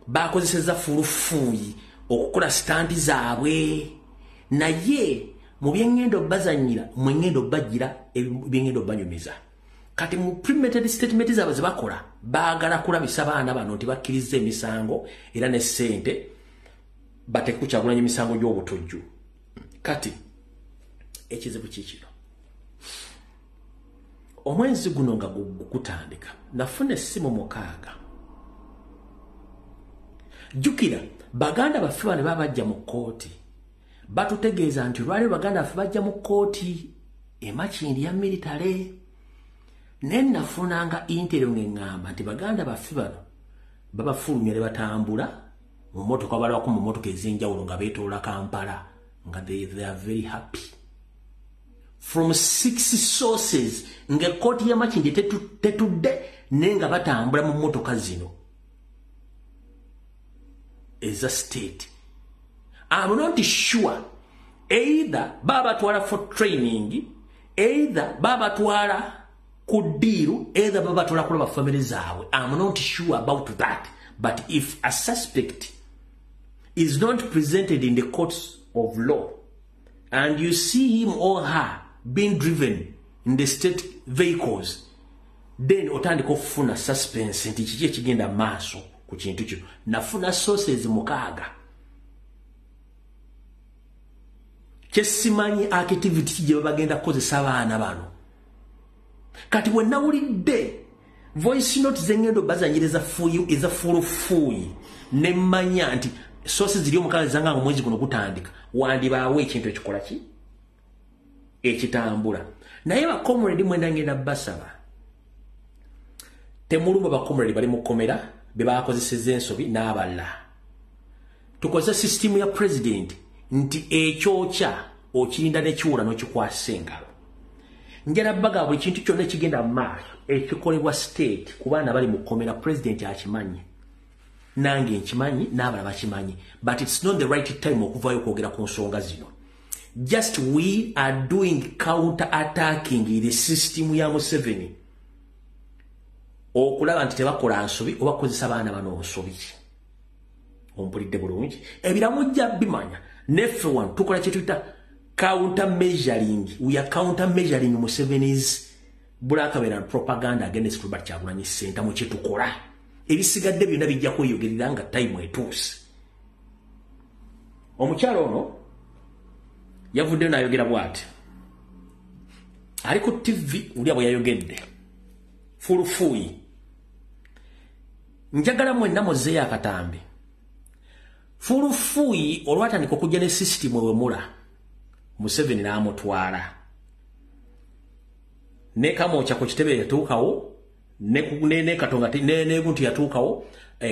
bakozesezza fulufuuyi okukola sitandi zaabwe. Naye mu byengendo bazanyira, mwengendo bajira ebyengendo banyumiza. Kati mu premeditated statement zaabwe ze bakola, baagala kulabisa baana bano nti bakkiriza emisango era ne ssente bateeke ku Kyagulanyi emisango gy'obutujju. Kati ekizibu kikino, omwezi guno nga gutandika, nafuna essimu 6. Jjukira baganda baffe bano babajja mu kkooti, batutegeeza nti lwali baganda baffe bajja mu kkooti e Makindye ya military. Naye nafunanga intel ng'eŋŋamba nti baganda baffe bano babafulumya ne batambula mu mmotoka, balabako mu mmotoka ez'enjawulo nga beetoola Kampala, nga they are very happy. From 6 sources ng'ekkooti ya Makindye tetudde, naye nga batambula mu mmotoka zino eza state. I'm not sure either babatwala for training, either babatwala ku deal, either babatwala kulaba family zaabwe. I'm not sure about that. But if a suspect is not presented in the courts of law and you see him or her being driven in the state vehicles, then otandika okufuna suspense nti kiki ekigenda maaso ku kintu kino. Nafuna sources 6. Kyesimanyi activity gye bagenda kukozesa abaana bano. Kati bwe nawulidde voice note zengendo bazanyiriza fuyu eza fulufuyi, ne mmanya nti sources ziri omukala zanga nga omwezi guno gutandika, wandibaawo ekintu ekikola ki ekitambula. Naye ba comrade mwenda ngenda basaba, temulumba ba comrade bali mu kkomera be bakozesezza ensobi n'abalala. Tukozesa system ya president nti ekyokya okirinda n'ekiwula n'okikwasa engalo. Njala baga buli kintu kyonna ekigenda mu maaso ekikolebwa state ku baana bali mu kkomera, president akimanyi, nange nkimanyi, n'abalala bakimanyi, but it's not the right time okuvaayo okwogera ku nsonga zino. Just we are doing counter attacking the system ya Museveni okulaba nti tebakola nsobi oba kukozesa abaana bano nsobi. Ompulidde bulungi? Ebiramu jja bimanya. Neffe wano tukola kye tuyita counter measuring. We are counter measuring Museveni's blackmail and propaganda against Robert Kyagulanyi Ssentamu. Kye tukola, ebisigadde byonna bijja kweyogerera nga time etuuse. Omukyalo ono yavuddeyo n'ayogera bw'ati, ali ku TV ulya bwe yayogedde fulufuuyi. Njagala mwenna muzzeeyo akatambi. Fulufuuyi olwatandika okujja ne system ewemula, Museveni n'amutwala ne Kamwokya ku kitebe yatuukawo, ne Katonga ne Gunti yatuukawo,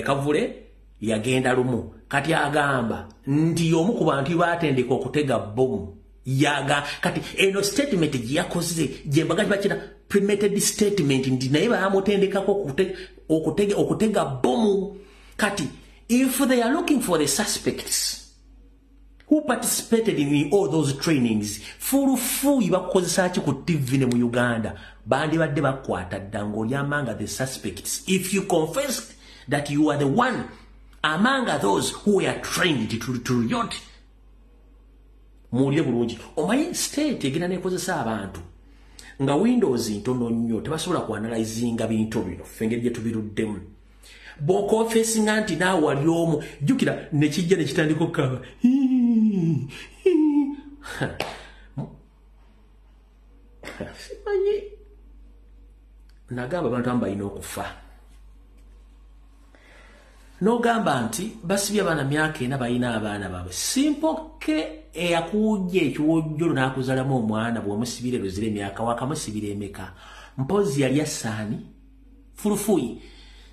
Kavule yagenda lumu. Kati agamba nti omu ku bantu batendeka okutega bbomu yaga. Kati eno statement gye yakoze gye mbaga bakira premeditated statement, nti naye bamutendekako okutega bbomu. Kati if they are looking for the suspects who participated in all those trainings, fulufuyi bakukozesa ki ku TV ne mu Uganda? Bandibadde bakwata dda ng'oli among the suspects. If you confess that you are the one among those who were trained to riot, muwulire bulungi. Omanyi state egenda nekozesa abantu nga windows ntono nnyo, tebasobola kuanalyzinga bintu bino ffe engeri gye tubiruddemu. Bw'okonfessinga nti naawe wali omu, jjukira nekijja nekitandika okukaba. Simanyi, nagamba abantu abamu balina okufa. N'ogamba nti basibye abaana myaka 4, balina abaana baabwe. Simpoke eyakuwujja ekiwojjolo n'akuzalamu omwana, bw'omusibira eruzira emyaka wakamusibira emeka? Mpozi yali asaani fulufuyi.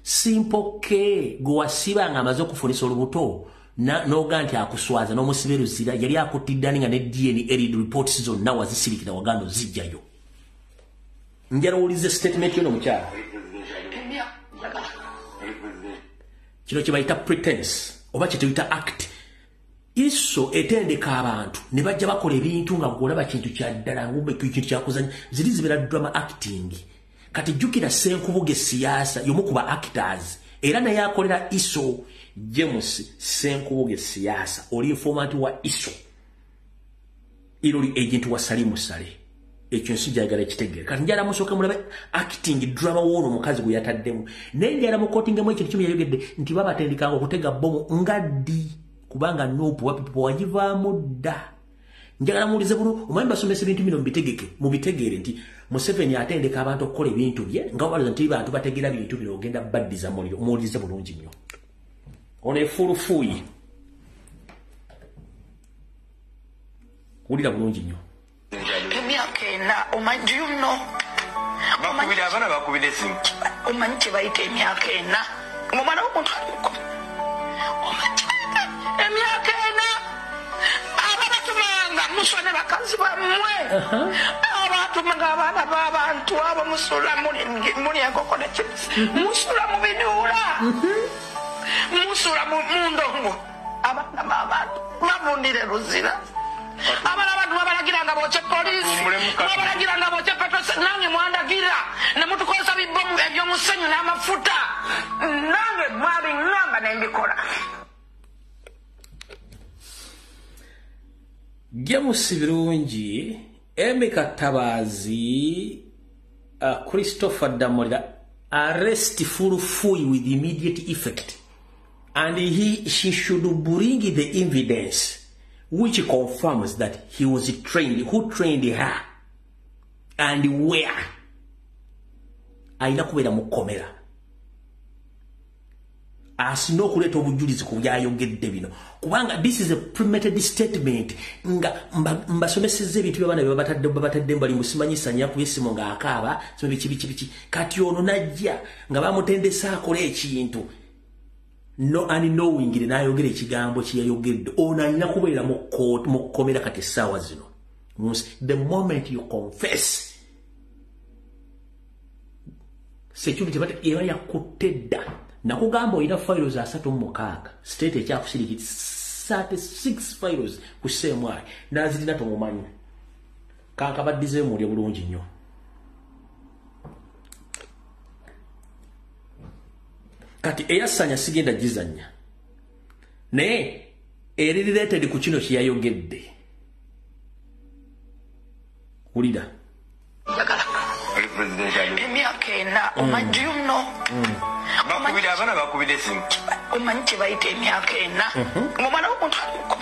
Simpoke gwe wasiba nga amaze okufunisa olubuto, n'oga nti akuswaza n'omusiba eruzira, yali akutiddani nga ne DNA reports zonna wazisirikira, waganda ozijjayo. Njala owulize statement yono omukyala. Kino kye bayita pretense oba kye tuyita act. ISO etendeka abantu ne bajja bakola ebintu nga gwolaba kintu kya ddala, ngumbe kintu kyakuzanya. Ziri zibeera drama acting. Kati jjukira Senkubuge Siyaasa y'omu ku ba actors, era naye akolera ISO. James Senkubuge Siyaasa, oli informant wa ISO era oli agent wa Salimu Sale. Ekyo nsi njagala ekitegeera. Kati njala musooke mulabe acting drama w'ono omukazi gwe yataddemu, naye njala mukotingemu ekintu kimu yayogedde nti babatendekanga okutega bbomu nga ddi, kubanga NUP wapipo wagivaamu dda. Njagala muwulize buno. Omanyi basomesa ebintu bino mubitegeke, mubitegeere nti Museveni atendeka abantu okukola ebintu bye nga balowooza nti bantu bategeera bintu bino, ogenda baddiza muliro. Muwulirize bulungi nnyo ono efulufuyi. Wulira bulungi nnyo. Emyaka 4, omanyi, do you know? Bakubira abaana, bakubira esimu. Omanyi kye bayita emyaka 4 ng'omwana w'omuntu aliko? Omanyi kye bayita emyaka 4? Ababatumanga muswa ne bakazi bammwe, abatumanga abaana b'abantu abo, musula muli enkoko ne chips, musula mu biduula, musula mu ndongo. Abaana b'abantu bavundire luzira. Abaana abantu babalagira nga bookye poliisi, babalagira nga bookye petrol. Nange mwandagira ne mutukozesa bibomu ebyomusenyu n'amafuta. Nange mwabiŋŋamba ne mbikola. James Birungi, Emeka Tabazi, Christopher Damolera, arrest Fulufui with immediate effect, and she should bring the evidence which confirms that he was trained, who trained her and where. Alina kubeera mu kkomera, asina okuleeta obujulizi ku byayogedde bino, kubanga this is a premeditated statement. Nga mbasomesezza ebintu byabaana bye babatadde bali musimanyisanya ku esimu ng'akaaba simu biki biki biki. Kati ono najja nga bamutendesa akola ekintu no unknowingly n'ayogera ekigambo kye yayogedde. Ono alina kubeera mu kkomera kati essaawa zino. The moment you confess, security eba yakutte dda. Nakugamba olina files 36, state ekyakusirikiti 36 files ku CMI nazirina, tomumanyi. Kankabaddizeemu mulye bulungi nnyo. Kati eyasanya sigenda gizanya, naye eri related ku kino kyeyayogedde. Wulira. Emyaka 4, omanyi, do you know? Bakubira abaana, bakubira esimu. Omanyi kye bayita emyaka 4 ng'omwana w'omuntu aliko?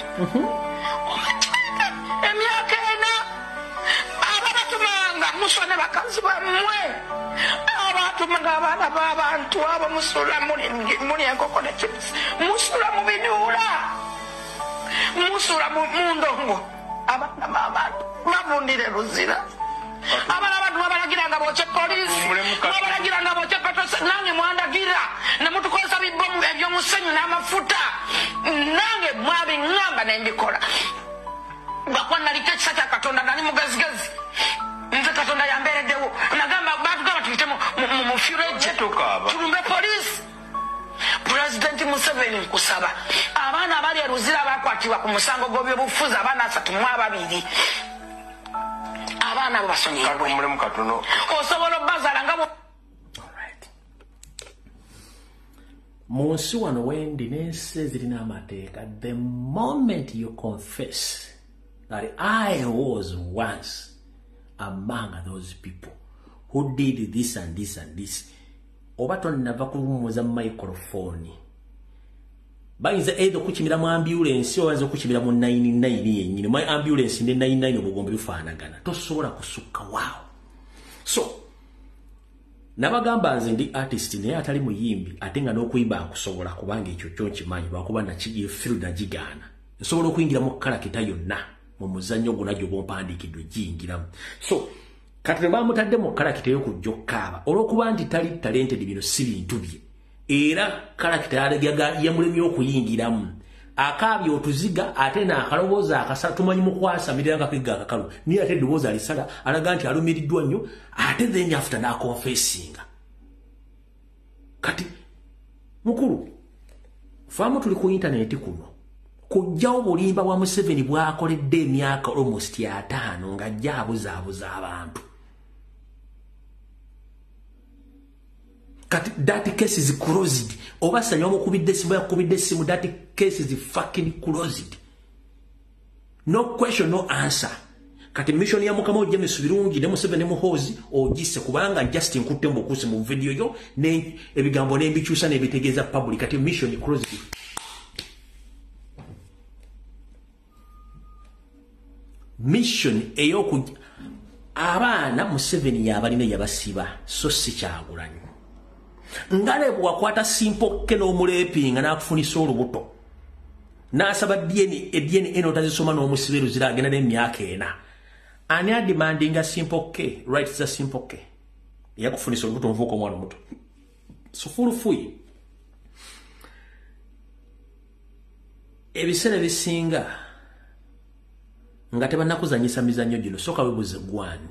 Omanyi kye bayita emyaka 4? Ababatumanga muswa ne bakazi bammwe, abatumanga abaana b'abantu abo, musula muli enkoko ne chips, musula mu biduula, musula mu ndongo. Abaana b'abantu bavundire Luzira. Abaana abantu babalagira nga bookye poliisi, babalagira nga bookye petrol, nange mwandagira ne mutukozesa bibomu eby'omusenyu n'amafuta, nange mwabiŋŋamba ne mbikola. Lwakuba naliko ekisa kya Katonda, nali mugezigezi. Nze Katonda yambeereddewo. Nagamba baatugamba tuyite mu fureje tulumbe poliisi. Pulezidenti Museveni, nkusaba abaana abali e Luzira bakwatibwa ku musango gw'ebyobufuzi, abaana 32, abaana abo basonyiyibwe. Osobola obbazaala nga mu nsi wano wendi n'ensi ezirina amateeka. The moment you confess that I was once among those people who did this and this and this, oba tonnava kuwummuza microphone, bayinza either okukimira mu ambulance oba bayinza okukimira mu 99 yennyini. Mu ambulance ne 99 obugombe bifaanagana, tosobola kusukka waawo. So nabagamba nze ndi artist naye atali muyimbi, ate nga n'okuyimba nkusobola, kubanga ekyo kyo nkimanyi, lwakuba nakifiru nagigaana. Nsobola okuyingira mu character yonna mu muzannyo gwonna gy'oba ompandiikiddwa giyingiramu. So kati bwe bamutadde mu character ey'okujja okukaaba, olw'okuba nti tali talented, bino si bintu bye, era character yamulemye okuyingiramu. Akaabye otuziga ate n'akaloboozi akasala, tumanyi mukwasamirira nga kegga akakalu, naye ate eddoboozi alisala alaga nti alumiriddwa nnyo, ate then after n'akonfessinga. Kati mukulu faamu tuli ku intaneti kuno kujjawo bulimba bwa Museveni bwakoledde emyaka almost 50 ng'ajja abuzaabuza abantu. Kati that case is closed. Obasanyo omukubidde essimu, yakubidde essimu, that case is fucking closed. No question, no answer. Kati mission ya mukama James Birungi ne Museveni ne Muhoozi ogisse, kubanga just nkutte mbukusi mu video yo ne ebigambo ne mbikyusa ne bitegeeza public. Kati mission closed. Mission ey'oku abaana Museveni yabalina yabasiba, so si Kyagulanyi. Ngale bwakwata Simple K n'omulepinga n'akufunisa olubuto, n'asaba DNA, DNA n'otazisoma n'omusibe Luzira agenda n'emyaka 4. Ani ademandinga Simple K, rights za Simple K eyakufunisa olubuto omuvubuka omwana omuto? So fulufuyi ebiseera ebisinga nga tebannakuzannyisa mizannyo gino, sooka weebuuze gwani,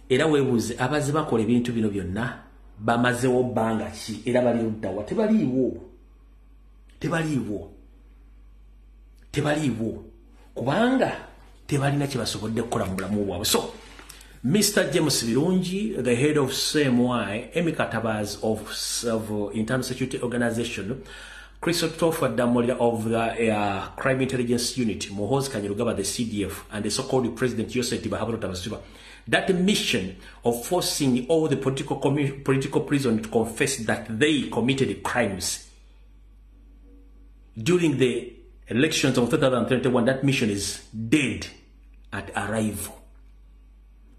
era weebuuze abaze bakola ebintu bino byonna bamazewo bbanga ki, era bali luddawa? Tebaliiwo, tebaliiwo, tebaliiwo, kubanga tebalina kye basobodde kukola mu bulamu bwabwe. So Mr. James Birungi, the head of CMI, Emmy Katabaz of Internal Security Organization, Christopher Damolira of the Crime Intelligence Unit, Muhoozi Kainerugaba, the CDF, and the so-called President Yosef Tibahaburo Tabasuba, that mission of forcing all the political prisoners to confess that they committed crimes during the elections of 2021, that mission is dead at arrival.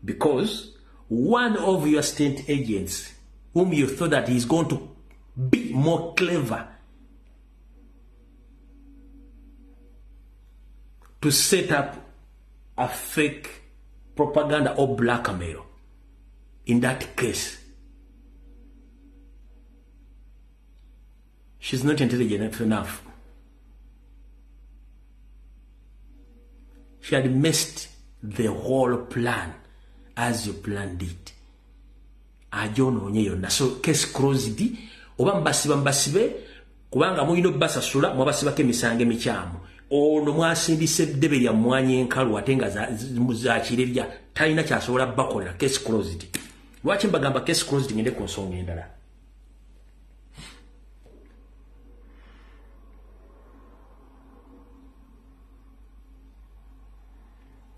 Because one of your state agents, whom you thought that he's going to be more clever to set up a fake propaganda or blackmail in that case, she's not intelligent enough. She had missed the whole plan as you planned it. Ajonoonye yonna. So case closed. Oba mbasiba mbasibe, kubanga mulina obbasasula, mwabasibako emisango emikyamu. Ono mwasindise eddebe lya mmwanyi enkalu ate nga zakirerya, talina kyasobola bakolera. Case closed. Lwaki mbagamba case closed? Ngende ku nsonga endala.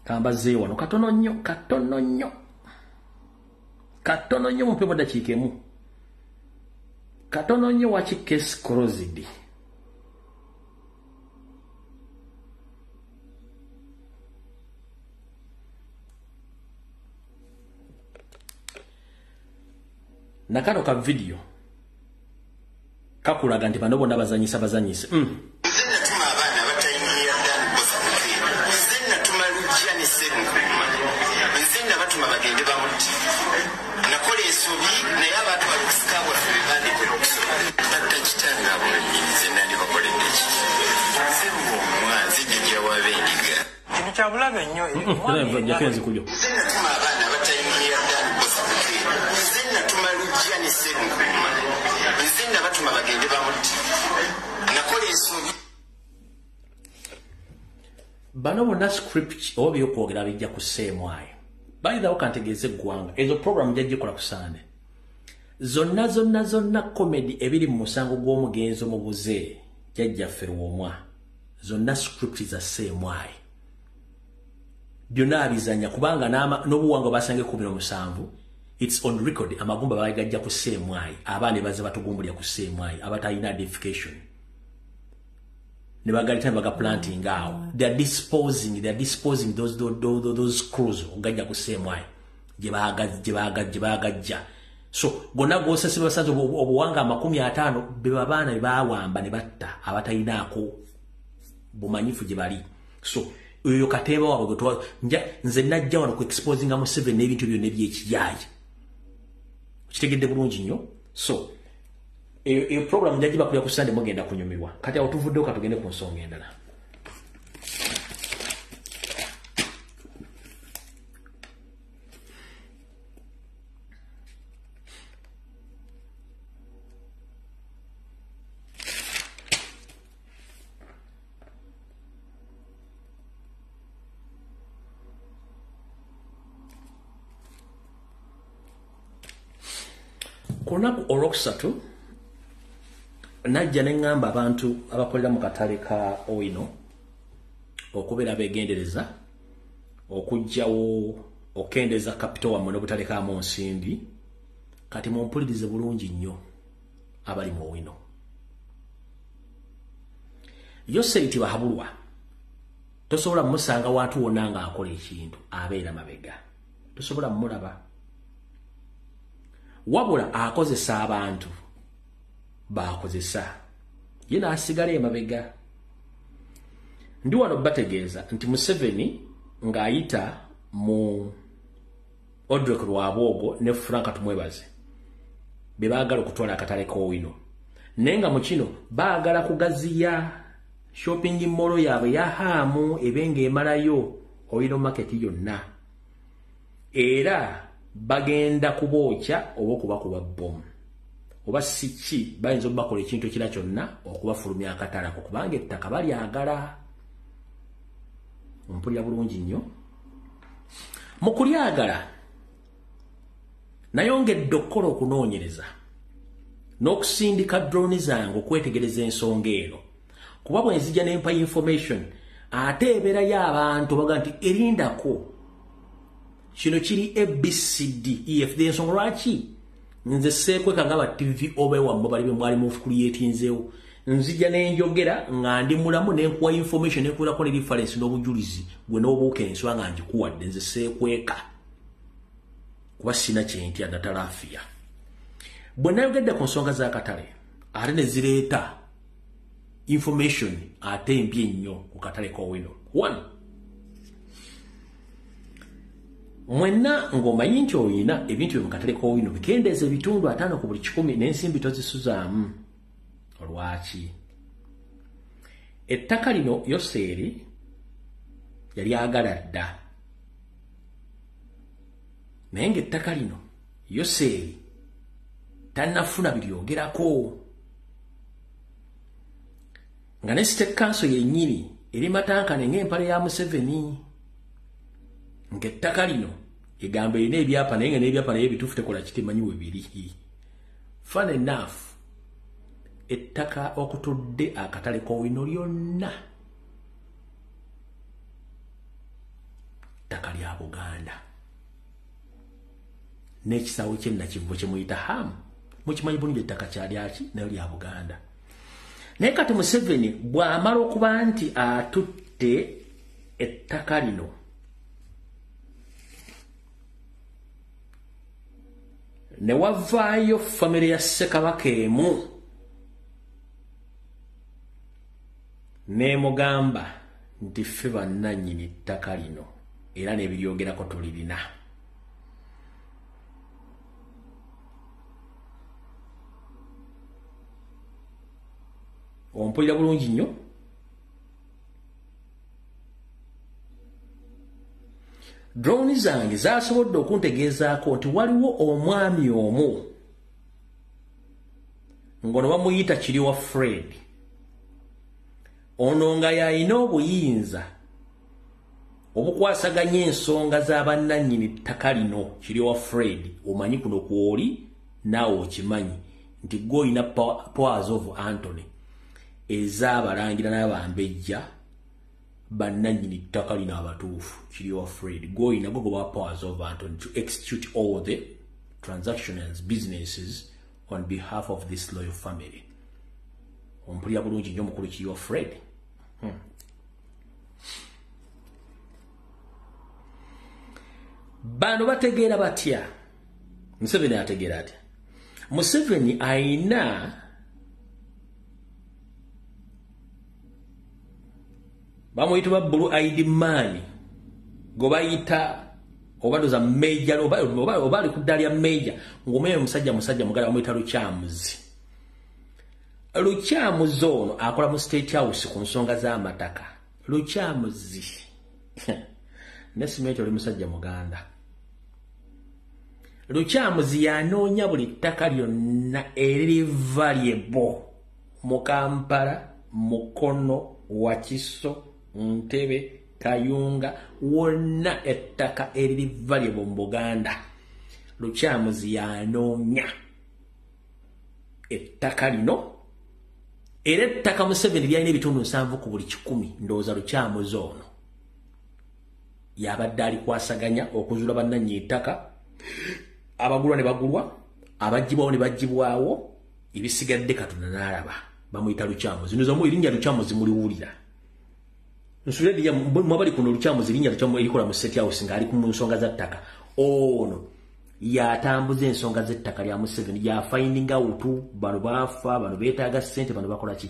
Kambazeeyo wano katono nnyo, katono nnyo, katono nnyo, mumpeemu ddakiika emu, katono nnyo. Waki case closed? Nakano ka video kakulaga nti bano bonna bazanyisa bazanyise. Nze natuma abaana abatayingira Dan Botha. bagende bamutti. Nakola ensobi naye abantu bali kusika bwaffe be bandetera okusoma. Batta kitange abo bennyini nze nandibakoledde ki? Nze Lwomwa, nze jjajja w'abendiga. Kintu kya bulabe nnyo. Nze natuma abaana abatayingira Dan Bosco. Nze natuma Lujja ne Sserunkuuma. Nze nabatuma bagende bamutti. Nakola ensobi. Bano bonna script oba byokwogera bijja ku CMI. Bayithawo kantegeeze eggwanga ezo program jajjikola ku Sande. Zonna zonna zonna comedy ebiri mu musango gw'omugenzi omubuze jjajjaffe Lwomwa, zonna script za CMI. Byonna abizanya kubanga n'obuwangwa basange 17, it's on record, amagumba bagajja ku CMI, abaana baze batugumbulya ku CMI abatalina identification. Ne bagalita baga planting awo. They are disposing those crews ogajja ku CMI. Gye bagajja. So gonna gosese basanze obuwanga 50 be babaana be bawamba ne batta abatalinaako bumanyifu gye bali. So oyo kateeba waabwe gwe nze najja wano ku exposinga Museveni n'ebintu byonna ebyekiyaayi. Okitegedde bulungi nnyo. So eyo program njagiba kulya ku Sunday mugenda kunyumirwa. Kati awo tuvuddewo, katugende ku nsonga endala. Ku lunaku olwokusatu najja ne ŋŋamba abantu abakolera mu katale ka Owino okubeera beegendereza okuggyawo okendeeza kapito wammwe n'obutalekaamu nsimbi. Kati mumpulirize bulungi nnyo abali mu Owino. Yoseri Tibahabulwa tosobola musanga wantu wonna ng'akola ekintu, abeera mabega, tosobola mulaba, wabula akozesa abantu bakozesa ye n'asigala emabega. Ndi wano bategeeza nti Museveni ng'ayita mu Odrek Rwabwogo ne Frank Tumwebaze be baagala okutwala akatale k'Owino, naye nga mu kino baagala kugaziya shopping mall yaabwe ya Haamu ebe ng'emalayo Owino market yonna, era bagenda kubookya oba okubakuba bbomu oba si ki, bayinza obakola ekintu ekira kyonna okubafulumya akatale ako kubanga ettaka balyagala. Ompulira bulungi nnyo. Mu kulyagala nayongedde okukola okunoonyereza n'okusindika drone zange okwetegereza ensonga eno, kuba bwe nzija ne mpa information ate ebeerayo abantu baga nti erindako kino kiri ABCD EF. Ensonga lwaki nze seekweka nga ba TV oba ewammwe bali be mwali mufukuliyetinzeewo, nzija ne njogera nga ndi mulamu ne nkuwa information ne nkuwerako ne reference n'obujulizi gwe n'obuuka enswa nga ngikuwadde. Nze seekweka kuba sina kyentya natalafiya. Bwe nayogedde ku nsonga z'akatale ate ne zireeta information ate embi ennyo ku katale k'Owino. One, mwenna ng'omanyi nti oyina ebintu bye mu katale k'Owino bikendeeza ebitundu 5 ku buli 100 n'ensimbi tozisuzaamu. Olwaki? Ettaka lino Yoseeri yali agala dda, naye ng'ettaka lino Yoseeri tannafuna biryogerako, nga ne state council yennyini eri matankane ng'empale ya Museveni, ng'ettaka lino egamba erina ebyapa naye nga n'ebyapa naye ebituufu tekola kitemanyi we biri. Fun enough, ettaka okutudde akatale k'Owino lyonna ttaka lya Buganda n'ekisaawe ky'e Nakivubo kye muyita Hamu mukimanyi bulungi ettaka kyalyaki nayo lya Buganda. Naye kati Museveni bw'amala okuba nti atutte ettaka lino ne wavaayo famire ya Ssekabaka emu n'emugamba nti ffe bannannyini ttaka lino era n'ebiryogerako tulirina. Ompulira bulungi nnyo. Drone zange zasobodde okuntegeezaako nti waliwo omwami omu ngono bamuyita Kiriwa Fred. Ono nga yalina obuyinza obukwasaganya ensonga z'abannannyini ttaka lino. Kiriwa Fred, omanyi kuno kwoli naawe okimanyi nti gwe olina powers of Anthony ez'abalangira n'abambejja bannannyini ttaka lino abatuufu. Kiriwa Fred, gwe olina gwe goba powers of Anthony to execute all the transactions businesses on behalf of this loyal family. Ompulira bulungi nnyo mukulu Kiriwa Fred. Bano bategeera batya? Museveni ategeera atya? Museveni ayina bamuyita ba Blue Eyed Man, gwe bayita oba ndoza major, oba ali ku ddaala lya major, ng'omwe musajja mugala bamuyita Lukyamuzi. Lukyamuzi ono akola mu State House ku nsonga z'amataka. Lukyamuzi nesimeti oli musajja muganda. Lukyamuzi yanoonya buli ttaka lyonna eriri valuable mu Kampala, Mukono, Wakiso, Ntebe, Kayunga, wonna ettaka eriri valuable mu Buganda. Lukyamuzi yanoonya ettaka lino, era ettaka Museveni lyalina ebitundu 70 ku buli 100. Ndowooza Lukyamuzi ono yabadde alikwasaganya okuzuula bannannyini ettaka, abagulwa ne bagulwa, abaggyibwawo ne baggyibwawo, ebisigadde Katonda n'alaba. Bamuyita Lukyamuzi. Ndoza erinnya Lukyamuzi muliwulira. Nsuubira mwabali kuno Lukyamuzi, erinnya Lukyamuzi erikola mu State House ng'ali ku nsonga za ttaka. Ono yatambuza ensonga z'ettaka lya Museveni, ya finding out bano baafa, bano beetaaga ssente, bano bakola ki.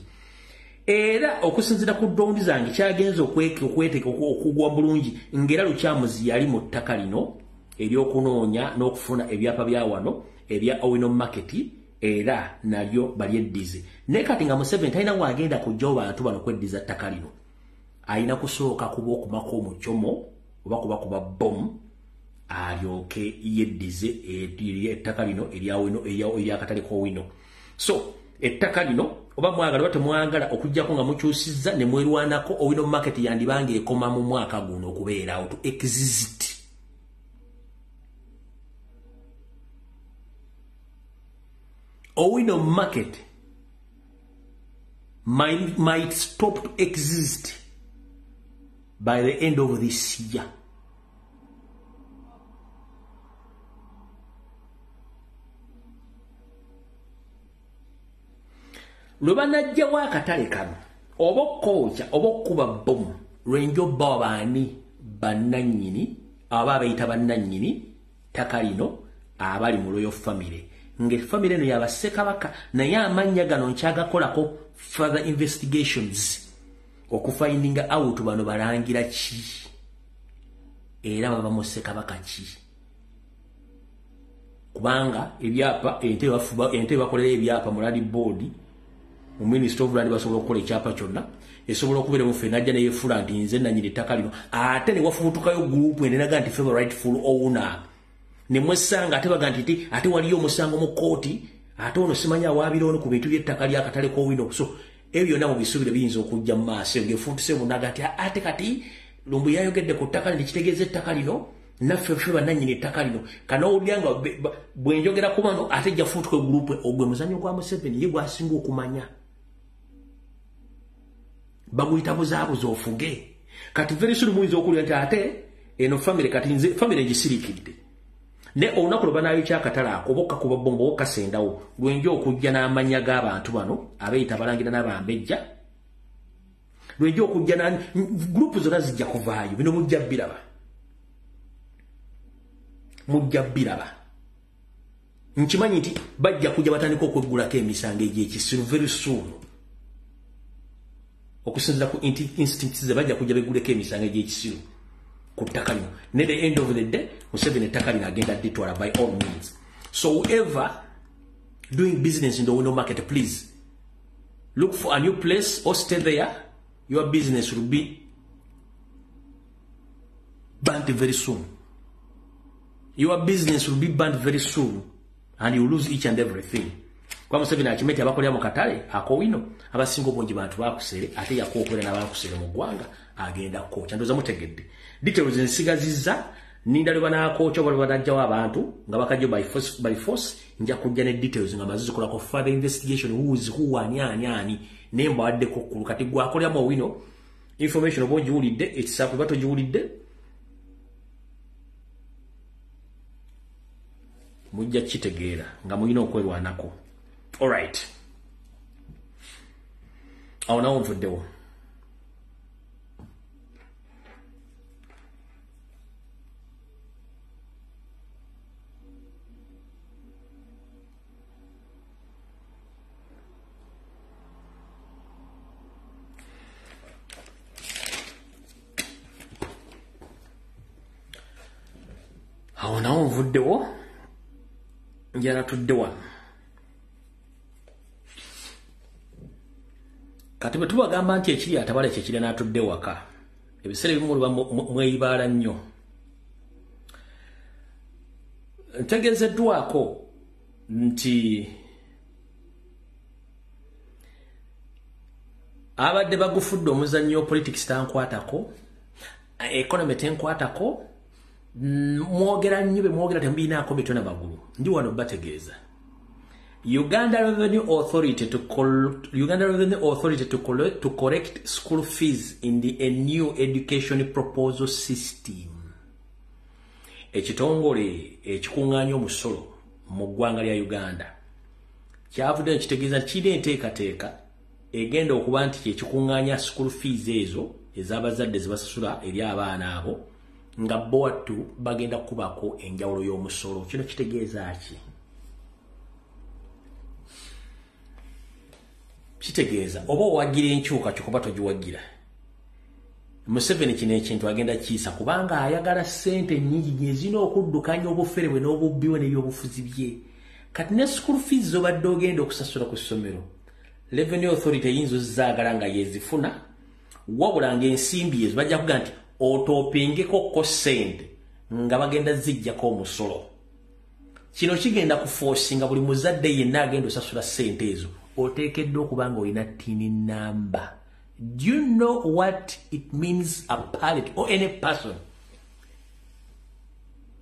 Era okusinziira ku drone zange kyagenze okweteeka okugwa bulungi ng'era Lukyamuzi yali mu ttaka lino ery'okunoonya n'okufuna ebyapa bya wano ebya Owino Market, era nalyo balyeddize. Naye kati nga Museveni talina w'agenda kuggyawo bantu bano kweddiza ttaka lino, alina kusooka kuba okumako omucomo oba kuba bomu alyoke yeddize ettaka lino eryakatale k'Owino. So ettaka lino oba mwagala oba temwagala, okuggyako nga mukyusizza ne mwerwanako, Owino Market yandibanga ekoma mu mwaka guno okubeerawo to exist. Owino Market might stop to exist by the end of this year. Lwe banajjawo akatale kano oba okkookya oba okkuba bbomu, lwenjo bba baani bannannyini aba abayita bannannyini ttaka lino abali mu Royal Family, ng'efamire eno y'abassekabaka, naye amannya gano nkyagakolako further investigations okufindinga out bano balangira ki era bava mu ssekabaka ki, kubanga ebyapa entebe bakolera ebyapa mu land board, mu Ministry of Land basobola okukola ekyapa kyonna, esobola okubeera mu ffe najja neyefuula nti nze nannyini ettaka lino, ate ne wafubutukayo group enenaga nti ffe rightful owner, ne mwesanga ate baga nti ate waliyo omusango mu kkooti, ate ono simanyi awaabira ono ku bintu by'ettaka ly'akatale k'Owino. So ebyo byonna mu bisuubiro biyinza okujja mu maaso ng'efuutuse bunaga nti ate kati Lumbu yayogedde ku ttaka lino, kitegeeza ettaka lino naffe ffe bannannyini ettaka lino. Kanoowulira nga bwe njogera ku bano ate ejja fuutuka egurupu. Ogwe muzannyo gwa Museveni ye gwasinga okumanya, baguyita buzaabuza ofuge. Kati very soon muyinza okuwulira nti ate eno famire, kati nze famire ngisirikidde, ne olunaku lwe banaayokya akatale ako oba okkakuba bbombo oba okkasendawo, lwenja okujja n'amannya g'abantu bano abeeyita abalangira n'abambejja, lwenja okujja gurupu zonna zijja kuvaayo. Bino mujja bbiraba, mujja bbiraba. Nkimanyi nti bajja kujja batandika okweggulako emisango egy'ekisiru very soon. Okusinziira ku instincts ze bajja kujja begguleko emisango egy'ekisiru ku ttaka lino. Ne the end of the day Museveni ettaka lino agenda dditwala by all means. So whoever doing business in the Owino Market, please Look for a new place or stay there. Your business will be burnt very soon. Your business will be burnt very soon and you lose each and everything. Kwa Museveni akimeti abakolera mu katale akowino abasinga obungi bantu bakusere ate yakookera n'abakusere mu ggwanga agenda kukooca. Ndowooza mutegedde. Details nsigazizza ninda lwe banaakooca oba lwe banajjawo abantu nga bakajjo by force nja kujja ne details nga maze zikolako further investigation, who is who, ani ani ani, naye mbawaddeko kkulu. Kati gwe akolera mu Owino information oba ogiwulidde ekisaapu oba togiwulidde mujja kitegeera nga mulina okwerwanako. All right. Awo nawo nvuddewo. Awo nawo nvuddewo. Njala tudde wano. Kati bwe tubagamba nti ekiri atabala kyekiri n'atudde waka, ebiseera ebimu luba mweyibaala nnyo. Ntegeezeddwako nti abadde bagufudde omuzannyo, politics tankwatako, economy tenkwatako, mwogera nnyo be mwogera temubirinaako mitwe na magulu. Ndi wano bategeeza. Uganda Revenue Authority to correct school fees in the a new education proposal system. Ekitongole ekikuŋŋaanya omusolo mu ggwanga lya Uganda kyavudde nekitegeeza kirina enteekateeka egenda okuba nti kyekikuŋŋaanya school fees ezo ez'abazadde ze basasula eri abaana abo nga bo wattu bagenda kukubako enjawulo y'omusolo. Kino kitegeeza ki? Kitegeeza oba owagira enkyukakyuka oba togiwagira. Museveni kino ekintu agenda kiyisa kubanga ayagala ssente nnyingi gyezirina okuddukanya obufere bwe n'obubbi bwe n'ebyobufuzi bye. Kati ne school fees z'obadde ogenda okusasula ku ssomero, Revenue Authority eyinza ozzaagala nga yeezifuna, wabula ng'ensimbi ezo bajja kuga nti otoopingeko ko ssente nga bagenda zijjako omusolo. Kino kigenda kuforcinga buli muzadde yenna agenda osasula ssente ezo oteekeddwa okuba nga olina TIN number. Do you know what it means a parent or any person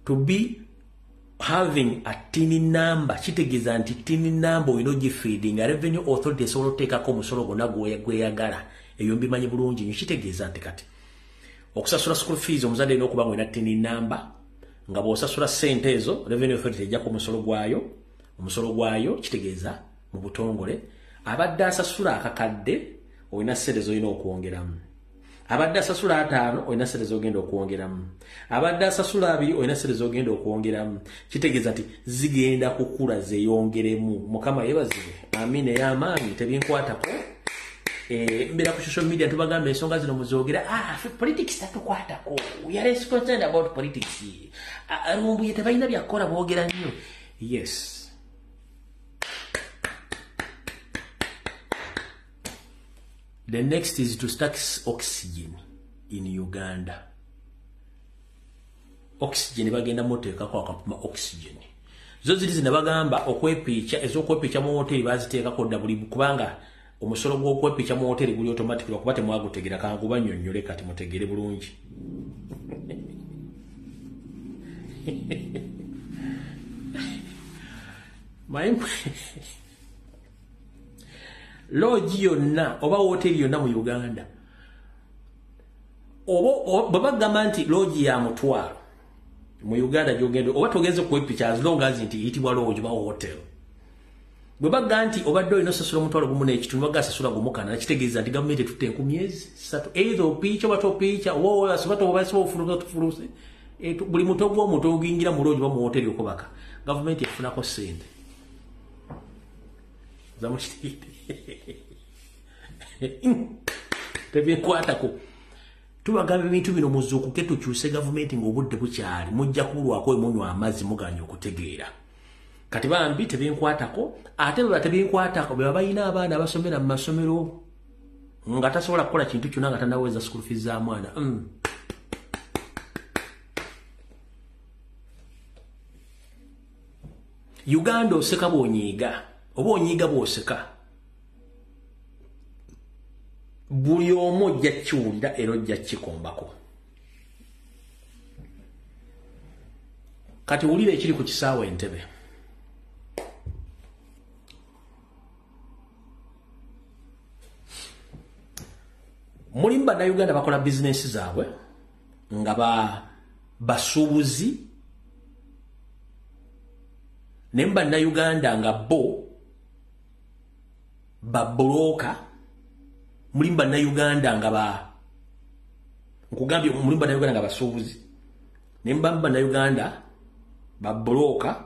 to be having a TIN number? Kitegeeza nti TIN number olina ogifeedinga Revenue Authority esobola oteekako omusolo gwonna gweyagala. Eyo mbimanyi bulungi nnyo. Kitegeeza nti kati okusasula school fees omuzadde olina okuba nga olina TIN number, nga bw'osasula ssente ezo Revenue Authority ejjako omusolo gwayo. Omusolo gwayo kitegeeza mu butongole abadde asasula akakadde olina ssente z'olina okwongeramu, abadde asasula 5 olina ssente z'ogenda okwongeramu, abadde asasula 2 olina ssente z'ogenda okwongeramu. Kitegeeza nti zigenda kukula zeeyongeremu. Mukama yeebazibwe, amiina ey'amaanyi tebinkwatako. Mbeera ku social media tubagamba ensonga zino muzoogera. Politics tatukwatako, we are less concerned about politics. Lumbuye tebalina byakukola boogera nnyo. Yes. The next is to tax oxygen in Uganda. Oxygen bagenda muteekako akapima oxygen. Zo ziri zino bagamba okwepiica, ez'okwepiica mu hoteri baziteekako dda buli kubanga omusolo gw'okwepiica mu hoteri guli automatic lwakuba temwagutegeera. Kangu bannyonnyole kati mutegeere bulungi. Lodge yonna oba hoteri yonna mu Uganda oba bwe bagamba nti lodge ya 500 mu Uganda gy'ogenda oba togenze kwepicha as long as nti eyitibwa lodge oba hotel. Bwe bagamba nti obadde olina osasula 1,500 bagasasula 1,400, kitegeeza nti gavumenti etutte 3,000. Either opiicha oba topiicha, oba oba tofuluse, buli muto gw'omuntu oguyingira mu lodge oba mu hoteri okubaka gavumenti efunako ssente. Tebinkwatako. Tubagamba ebintu bino muzuukuke tukyuse gavumenti ng'obudde bukyali. Mujja kubulwako emunywa amazzi muganye okutegeera. Kati bambi tebinkwatako, ate bwe tebinkwatako bwe balina abaana abasomera mu masomero nga tasobola kukola kintu kyonna nga tannaweza school fees za mwana. Uganda oseka bw'onyiiga oba onyiiga bw'oseka, buli omu ojja kiwulira era ojja kikombako. Kati wulira ekiri ku kisaawe Entebbe. Mulimu bannayuganda bakola bizinensi zaabwe nga basuubuzi, naye bannayuganda nga bo babulooka. Mulimu bannayuganda nga nkugambye, mulimu bannayuganda nga basuubuzi, naye bannayuganda babulooka.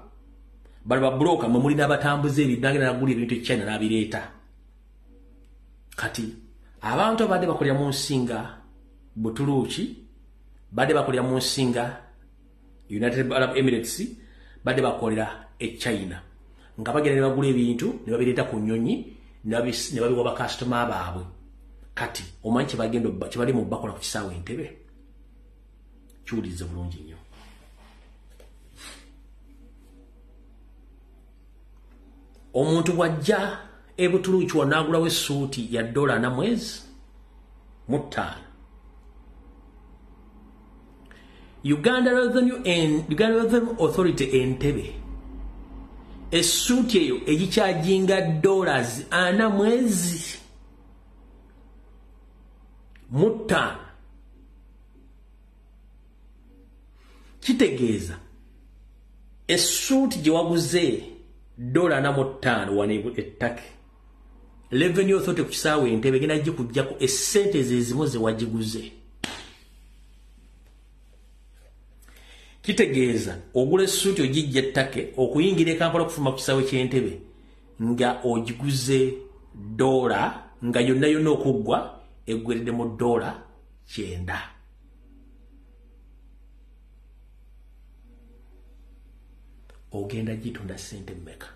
Bali babulooka mwe mulina abatambuza ebintu, nagenda nagula ebintu e China n'abireeta. Kati abantu abadde bakolera mu nsi nga Butuluki, badde bakolera mu nsi nga United Arab Emirates, badde bakolera e China, nga bagenda ne bagula ebintu ne babireeta ku nnyonyi ne babiwa bakasitoma baabwe. Kati omanyi kyebali mu bakola ku kisaawe Entebbe? Kiwulirize bulungi nnyo. Omuntu bw'ajja e Butuluki wanaagulawo essuuti ya $45. Uganda Revenue Authority Entebbe essuuti eyo egikyajinga $45. Kitegeeza essuuti gye waguze $45 wano ettake, Revenue Authority ku kisaawe Entebbe egenda gikuggyako essente ezimu ze wagiguze. Kitegeeza ogula essuuti ogijja ettake okuyingira e Kampala okufuma ku kisaawe ky'Entebbe nga ogiguze dola, nga yonna yonna okuggwa eggweredde mu $90. Ogenda gitunda ssente mmeka?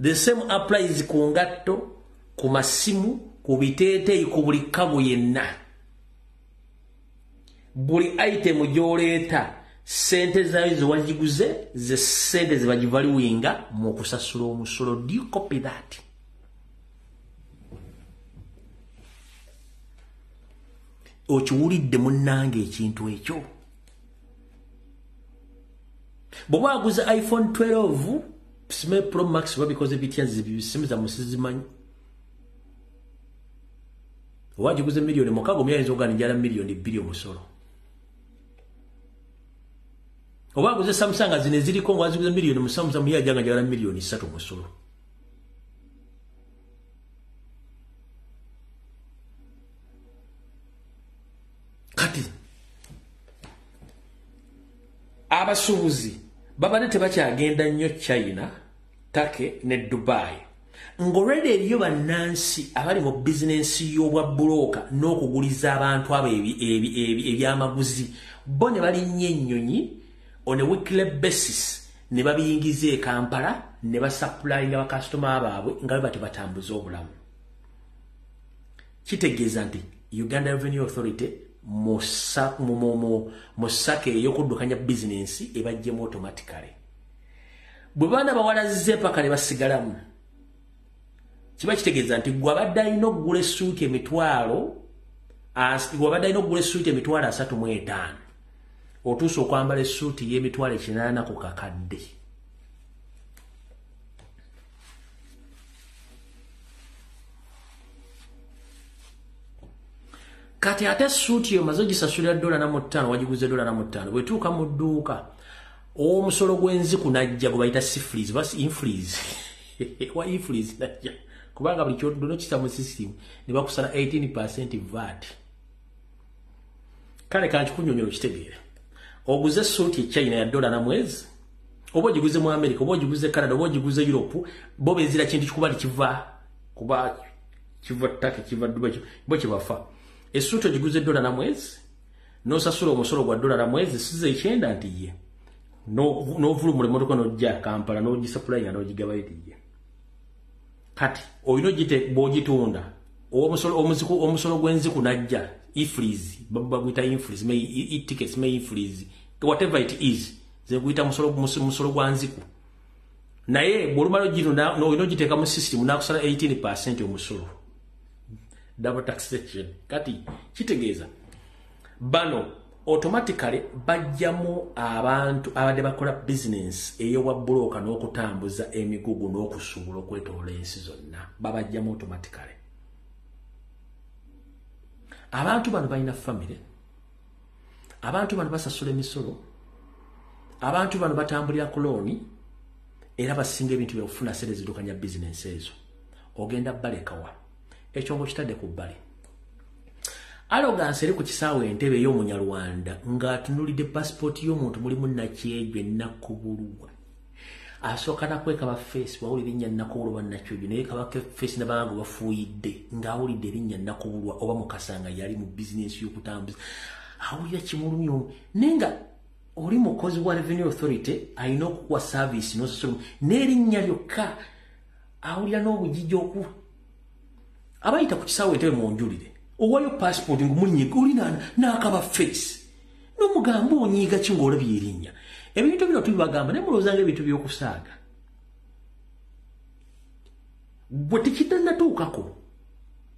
The same applies ku ngatto, ku masimu, ku biteeteeyi, ku buli kago yenna. Buli item gy'oleeta ssente zaayo ze wagiguze ze ssente ze bagivaliwinga mu kusasula omusolo. Do you copy that? Okiwulidde munnange ekintu ekyo? Bw'oba aguze iPhone 12 Sime Pro Max babikoze bitya zibisimu za musizimanyi, owagiguze 6 million ayinza okugana njala 2 million omusolo. Oba aguze Samsung zino eziriko nga waziguze 7 million yajja nga njala 3 million omusolo. Kati abasuubuzi babadde tebakyagenda nnyo China, Turkey ne Dubai, ng'olwedde eriyo bannansi abali mu bizinensi y'obwa bulooka n'okuguliza abantu abo ebyamaguzi, bo ne balinnya ennyonyi on a weekly basis ne babiyingiza e Kampala ne basappulayinga bakasitoma baabwe nga bwe batyo batambuza obulamu. Kitegeeza nti Uganda Revenue Authority mu saka ey'okuddukanya bizinensi ebaggyemu automatically. Bwe baana bawalazza empaka ne basigalamu, kiba kitegeeza nti gwe abadde alina okugula essuuti 35,000 otuuse okwambala essuuti y'emitwalo 80 ku kakadde. Kati ate essuuti eyo maze ogisasulira $45, wagiguze $45, bw'etuuka mu dduuka omusolo gw'enziku najja gwe bayita sifreeze, basi infreeze wa infreeze najja, kubanga buli kyoddono kisa mu system ne bakusala 18% VAT. Kale kankikunnyonnyola okitegeere. Oguze essuuti e China ya $40, oba ogiguze mu America, oba ogiguze Canada, oba ogiguze Europe, bo bezira kintu kikuba kiva kuba kiva Turkey, kiva Dubai, bo kibafa. Essuuti ogiguze $40, N'osasula omusolo gwa dolara mwezi size 9 nti ye. N'ovulumula emmotoka n'ojja Kampala n'ogisupplyinga n'ogigabayo nti ye. Kati olina bw'ogitunda omusolo gw'enziku najja e-freeze, baguyita e-freeze, e-tickets, e-freeze, whatever it is, ze guyita musolo gwa nziku. Naye bw'olumala ogitunda olina ogiteeka mu system n'akusala 18% omusolo. Double taxation. Kati kitegeeza bano automatically bajjamu abantu abadde bakola business ey'obwa broker n'okutambuza emigugu n'okusuubula okwetoloola ensi zonna, babajjamu automatically. Abantu bano balina famire, abantu bano basasula emisolo, abantu bano batambulira ku looni, era basinga ebintu byokufuna ssente ziddukanya bizinensi ezo. Ogenda balekawa? Ekyo ng'okitadde ku bbali. Arrogance eri ku kisaawe Entebbe ey'omunyarwanda ng'atunulidde passport y'omuntu mulimu Nakyejwe Nakubulwa. Asooka nakwekaba face bw'awulira erinnya Nakubulwa Nakyejwe, naye kabaka face n'abanga bafuuyidde ng'awulidde erinnya Nakubulwa oba Mukasa nga yali mu bizinensi y'okutambuza. Awulira kimulumya, naye nga oli mukozi wa Revenue Authority alina okukuwa service n'osasula n'erinnya lyokka awulira n'obugigi oku. Abayita ku kisaawe Entebbe munjulire. Owayo passport ng'omunyiga oli n'akaba face. N'omugamba onyiiga ki ng'olabye erinnya. Ebintu bino tubibagamba naye mulowooza ng'ebintu by'okusaaga. Bwe tekitannatuukako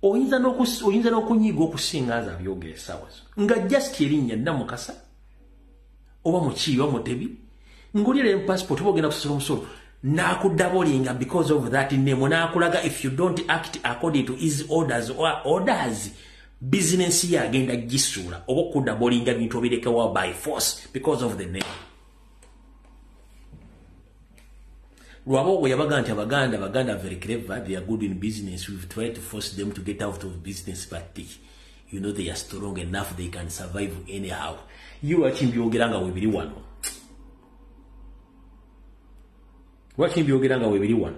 oyinza n'okunyiiga okusinga nze abyogera essaawa zo. Nga just erinnya Namukasa oba Mukiibi oba Mutebi ng'olira passport oba ogenda kusasula omusolo n'akudabolinga because of that name, n'akulaga if you don't act according to his orders or orders, business ye agenda gisuula oba okudabolinga bintu obirekewa by force because of the name. Lwaboogo yabaga nti Abaganda are very clever, they are good in business, we've tried to force them to get out of business but you know they are strong enough, they can survive anyhow. Ye lwaki mbyogera nga weebiri wano? Lwaki mbyogera nga weebiri wano?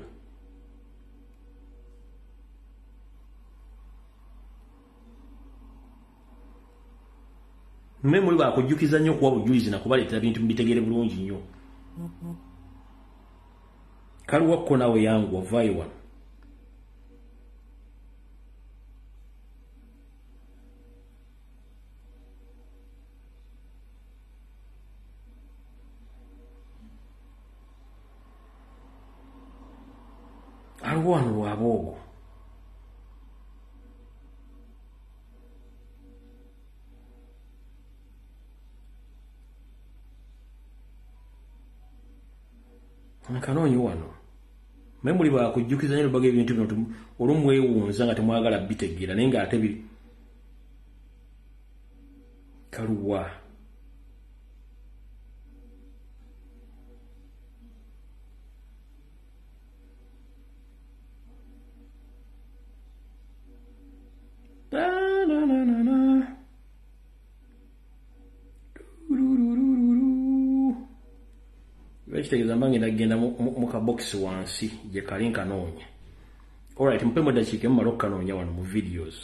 Mmwe muli bakujjukiza nnyo okuwa bujulizi na kubaleetera bintu mubitegere bulungi nnyo. Kaluwakko naawe yangu ovaayo wano. Aliwo wano Lwaboogo. Nkanoonyi wano. Mmwe muli bakujjukiza nnyo baga ebintu bino olumwewuunza nga temwagala bitegeera naye ng'ate biri. Kaluwa. Na na na na. Ekitegeeza mba ngenda kugenda mu kabokisi wansi gye kali nkanoonya. Alright, mpemu eddakiika emu mmale okukanoonya wano mu videos.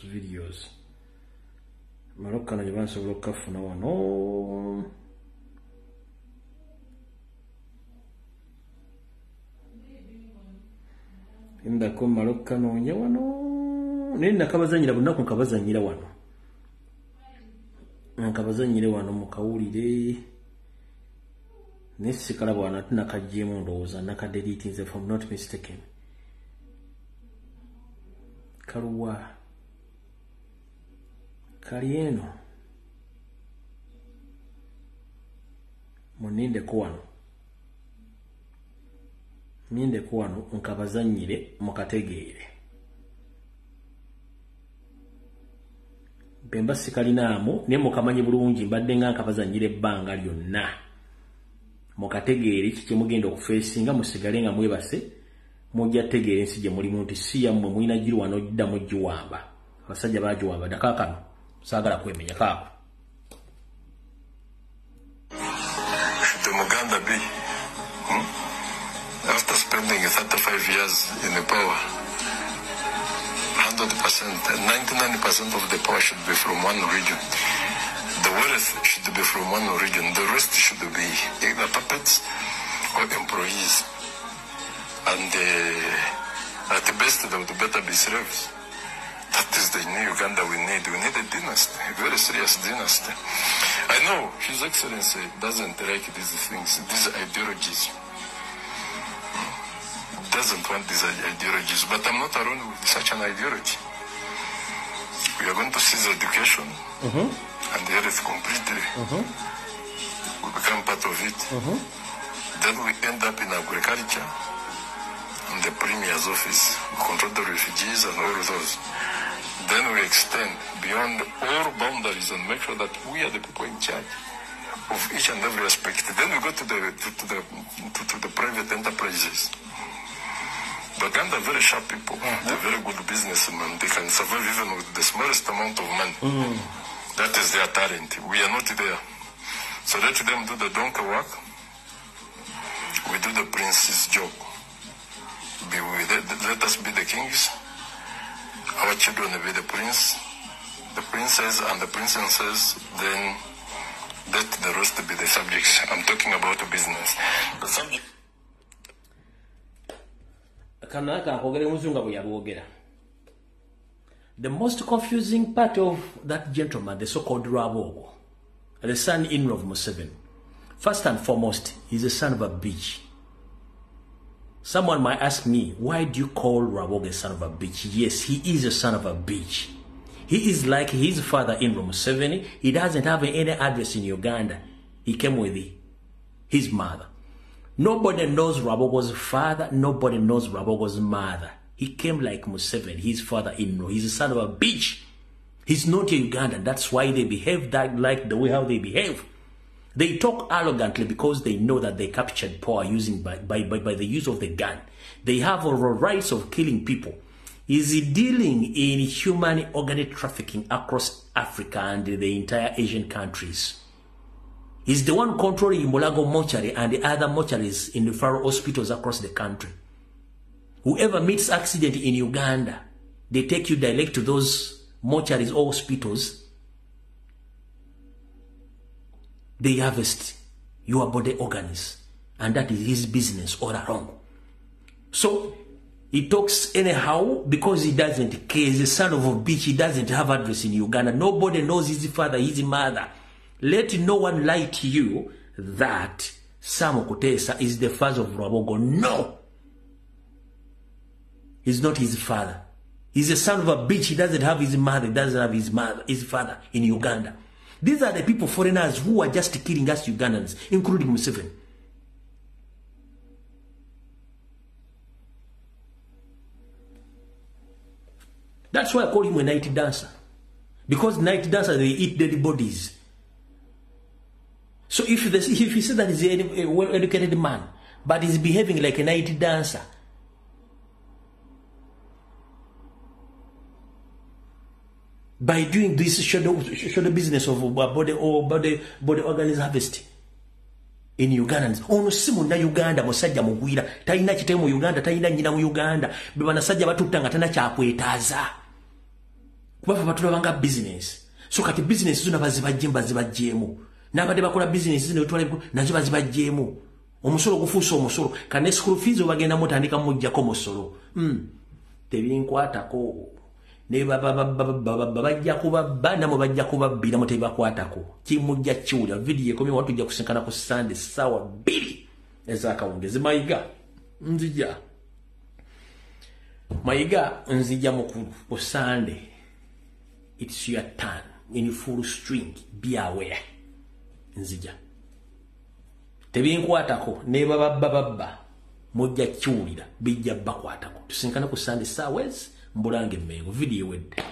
Videos. Mmale okukanoonya oba nsobola okukafuna wano. Ndako mmale okukanoonya wano. Naye nakabazannyira bunaku nkabazannyira wano. Nkabazannyire wano mukawulire. Naye sikalaba wano ate nakaggyemu ndowooza nakadeletinze if I'm not mistaken. Kaluwa. Kali eno. Munindeko wano. Nindeko wano nkabazannyire mukategeere. Bemba sikalinaamu naye mukamanyi bulungi mbadde nga nkabazannyira ebbanga lyonna. Mukategeere ki kye mugenda okufeesinga musigale nga mwebase mujja tegeera ensi gye mulimu nti si yammwe mulina girwana oddamu giwamba. Abasajja baagiwamba dda kaakano saagala kwemenya kaako. The Muganda be, after spending 35 years in the power, 100% 99% of the power should be from one region. The wealth should be from one region. The rest should be either puppets or employees. And at best, they would better be slaves. That is the new Uganda we need. We need a dynasty, a very serious dynasty. I know His Excellency doesn't like these things, these ideologies. Doesn't want these ideologies, but I'm not alone with such an ideology. We are going to seize education and health completely. We become part of it. Then we end up in agriculture, in the premier's office. We control the refugees and all of those. Then we extend beyond all boundaries and make sure that we are the people in charge of each and every aspect. Then we go to the private enterprises. Baganda are very sharp people. They're very good businessmen. They can survive even with the smallest amount of money. That is their talent. We are not there. So let them do the donkey work. We do the prince's job. Let us be the kings. Our children will be the prince, the princes and the princesses. Then let the rest be the subjects. I'm talking about business. The subject. The most confusing part of that gentleman, the so-called Rwabogo, the son-in-law of Museveni, first and foremost, he's a son of a bitch. Someone might ask me, why do you call Rwabogo a son of a bitch? Yes, he is a son of a bitch. He is like his father-in-law Museveni. He doesn't have any address in Uganda. He came with his mother. Nobody knows Rwabogo's father. Nobody knows Rwabogo's mother. He came like Museveni, his father-in-law. He's a son of a bitch. He's not a Ugandan. That's why they behave that like the way how they behave. They talk arrogantly because they know that they captured power using by the use of the gun. They have all the rights of killing people. Is he dealing in human organ trafficking across Africa and the entire Asian countries? He's the one controlling Mulago mortuary and the other mortuaries in the referral hospitals across the country. Whoever meets accident in Uganda, they take you direct to those mortuaries or hospitals. They harvest your body organs, and that is his business all along. So he talks anyhow because he doesn't care. He's a son of a bitch. He doesn't have address in Uganda. Nobody knows his father, his mother. Let no one lie to you that Sam Kutesa is the father of Rwabogo. No! He's not his father. He's a son of a bitch. He doesn't have his mother. He doesn't have his mother, his father in Uganda. These are the people, foreigners, who are just killing us Ugandans, including Museveni. That's why I call him a night dancer. Because night dancers, they eat dead bodies. So if he says that he's a well-educated man, but he's behaving like a night dancer, by doing this shadow business of body organs harvest in Ugandans. Ono si munna Uganda, musajja mugwira, talina kitebe mu Uganda, talina nnyina mu Uganda, be banasajja batutta nga tana kyakwetaaza. Kuba ffe batulabanga business. So kati business zonna bazibaggyemu. N'abadde bakola business zino nazo bazibaggyemu. Omusolo gufuuse omusolo. Kane school fees obagenda mutandika mujjako musolo. Tebinkwatako. Ne bajja kubabba namwe bajja kubabbira mu tebibakwatako. Kimujja kiwulira. Vidiyo ekomye watu tujja kusinkana ku Sunday ssaawa 2 ez'akawungeezi. Mayiga nzija. Mayiga nzija mukulu ku Sunday. It's your turn in full string. Be aware. Nzija. Tebinkwatako ne bababba babba mujja kiwulira bijja bakwatako. Tusinkana ku Sunday ssaawa ezi. Mbulange Mengo, video wedde.